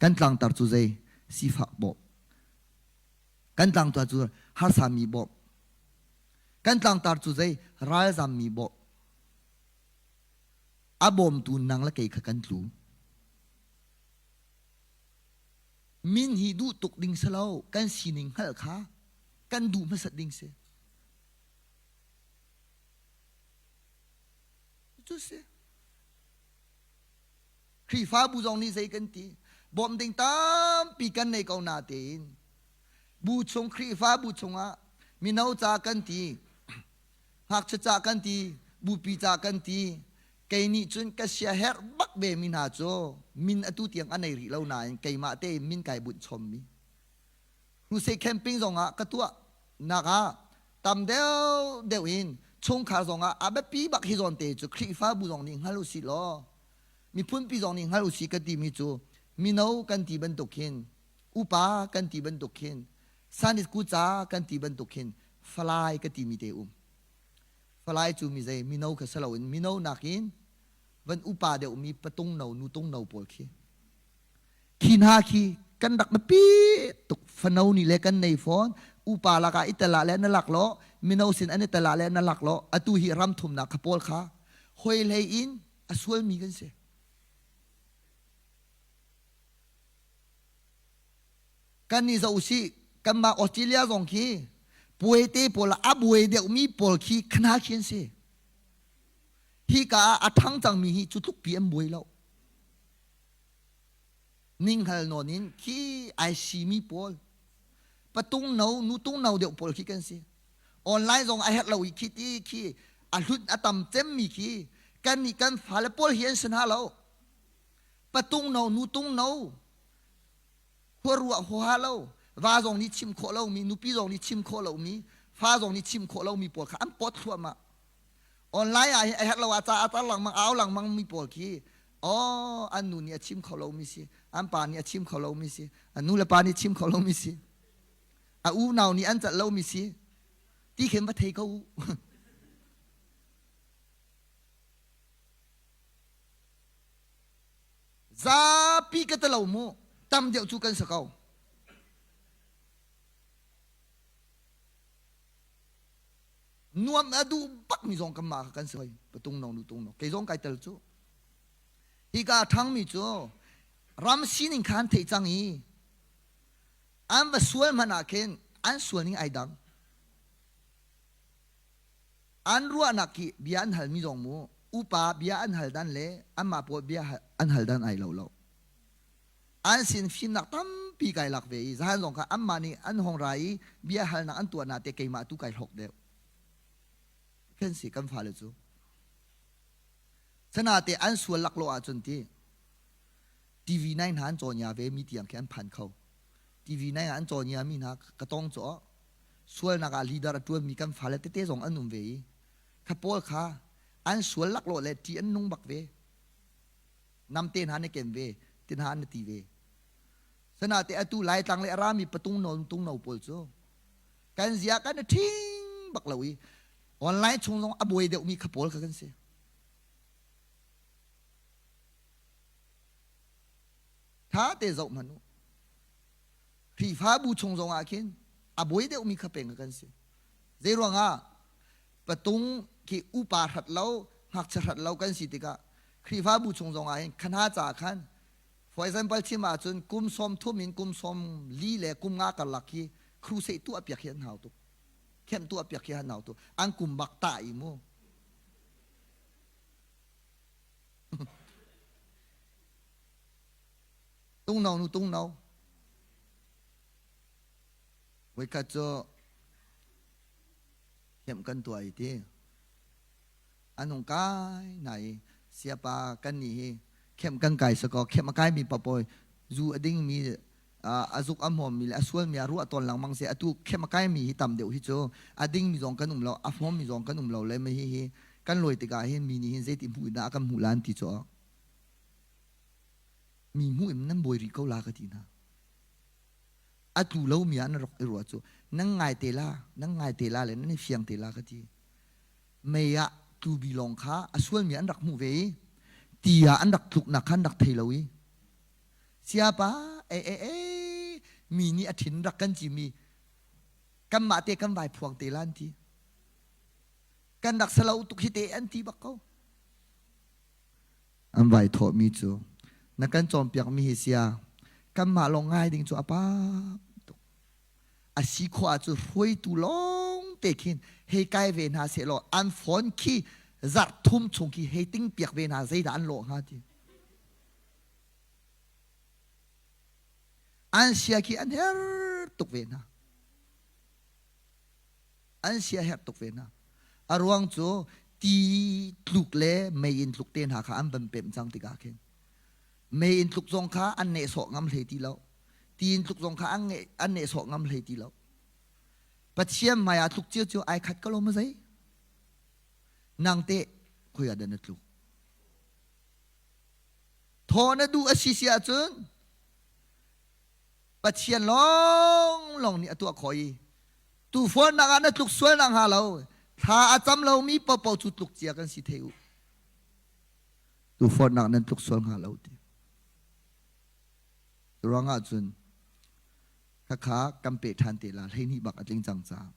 Kan tlangtar cu zei? Sifak bawmh. Kan tlangtar cu harsami bawmh. Kan tlangtar cu zei? Ralzammi bawmh. A bawmtu nang le kei kha kan tlu. Min hi duh tuk ding si lo, kan sining hngalh kha kan duh hmasat ding si. Cu si. Khrihfabu zong nih zei kan ti? Bawmh ding tampi kan nei ko na tein bu chung Khrihfabu chungah mino ca kan ti, ngakchia ca kan ti, bupi ca kan ti, kei nih cun ka siaherh bak ve mi hna cu min atu tiang a nei rih lo nain keimah tein min kai bunh chommi. Crusade camping zongah ka tuah nak ah tam deuh deuh in chungkhar zongah a biapi bak hi zawn te cu Khrihfabu zong nih hngal usih law miphunpi zong nih hngal usih ka timi cu mino kan ti bantuk hin upa kan ti bantuk hin Sunday school ca kan ti bantuk hin falai ka timi te um falai cu mi zei mino kha si loin mino nakin van upa deuhmi patung no nutung no pawl khi Khi hna khi kan rak biapi tuk fano nih le kan nei fawn upa lakah i tel ah le na lak law mino sin an i tel ah le na lak law atu hi ram thumnak kha pawl kha hoi hlei in a sualmi kan si. Kan nih zoh usih kanmah Australia zong khi puaite pawl ah a buai deuhmi pawl khi khana khi an si. Hi ka ah a ṭhang cangmi hi cu tlukpi an buai lo. Ninghngal nawn in khi ai simi pawl patung no nutung no deuh pawl khi kan si. Online zong a herh lo i khi ti khi a hlut a tam cemmi khi kan nih kan fale pawl hi an si hna lo. Patung no nutung no khua ruah huaha lo va zong nih chim khawh lomi nupi zong nih chim khawh lomi fa zong nih chim khawh lomi pawl kha an pawt thluahmah. Online ah hi a herh lo ah ca a tar lengmang au lengmang mi pawl khi oh an nu nih a chim kho lomi si an pa nih a chim kho lomi si an nu le pa nih chim kho lomi si a unau nih an celh lomi si ti khin va thei ko u zapi ka ti lo mu tam deuh cu kan si ko Nuam a duh bakmi zong kanmah kha kan si hoi. Patung no nu tung no. Kei zong kai tel cu. Hika a ṭhangmi cu ram sining kha an theih cang i an va sual hmanh ah khin an sual ning ai dang. An ruahnak hi bia an halmi zong mu upa bia an hal dan le anmah pawl bia an hal dan ai lo lo. An sin fimnak tampi kai lak ve i zahan zong kha anmah nih an hong ra i bia halnak an tuah na te keimah tu kai hlawk deuh. Khen si kan fale cu. Sanate an sual laklawh ahcun ti. TV nai hna an cawn ya ve mi tiang khi an phan kho. TV nai ah an cawn ya mi hna ka tong cu sualnak ah leader a ṭuanmi kan fale tete zong an um ve i kha pawl kha an sual laklawh le ṭih an nung bak ve. Namte hna na ken ve, ti hna an ti ve. Sanate atu Laitlang le a rami patung no tung no pawl cu kan zia kan i ṭhing bak lo i online chung zong a buai deuhmi kha pawl kha kan si. Tha te zoh hmanh u. Khrihfabu chung zong ah khin a buai deuhmi kha peng kan si. Zei ruangah patung khi upa hrat lo, ngakchia hrat lo kan si tikah Khrihfabu chung zong ah hin khana ca khan for example chim ahcun kum 30 in kum 40 le kum nga karlak hi crusade tuah piak hi an hau tuk. Khem tuah piak hi an hau tuk. An kum bak ta i mu. Tungno nu tungno. Voikhat cu thiam kan tuah i ti. An hung kai na i siapa kan nih hi khem kan kai sakaw khem a kaimi papawi zu a dingmi a zuk a hmawmmi le a sualmi a ruah tawn lengmang si atu khem a kaimi hi tam deuh hi cu a dingmi zong kan um lo a hmawmmi zong kan um lo le hi hi kan lawi tikah hin mi nih hin zeiti hmuh in dah a kan hmuh lan ti cu mi hmuh in nan buai rih ko la ka ti hna a tlu lo mi ah na rak i ruah cu nan ngai te la nan ngai te la le nan i fiang te la ka ti mei ah tlubi lawng kha a sualmi an rak hmuh ve i ti ah an rak tluknak kha an rak thei lo i siapa e e e mi nih a thin rak kan cimi kanmah te kan vai phuang te la an ti kan rak salo tuk hi te an ti bak ko An vai thawhmi cu na kan cawnpiakmi hi sia kanmah lawng ngai ding cu a pam tuk. A si khawh ahcun hruaitu lawng te khin hei kai ve hna sehlaw an phone khi zarh thum chung khi hei ting piak ve hna zeidah an lawh hnga ti. An sia khi an her tuk ve hna. An siaherh tuk ve hna. A ruang cu ti tluk le mei in tluk te hna kha an van pemh cang tikah khin mei in tluk zong kha an nehsawh ngam hlei ti lo. Ti in tluk zong kha an, an nehsawh ngam hlei ti lo. Pathian hmai ah tluk cio cu ai khat ko lo ma zei? Nang teh khoi ah dah na tluk? Thaw na duh a si si ahcun Pathian lawnglawng nih a tuah khawh i tuufornak ah na tluk sual nak hnga lo thla a cam lomi paohpaoh cu tluk cia kan si thei u. Tuufornak nan tluk sual hnga lo ti. Ruangah cun khakha kan pe ṭhan te la 12 bak a tling cang caah.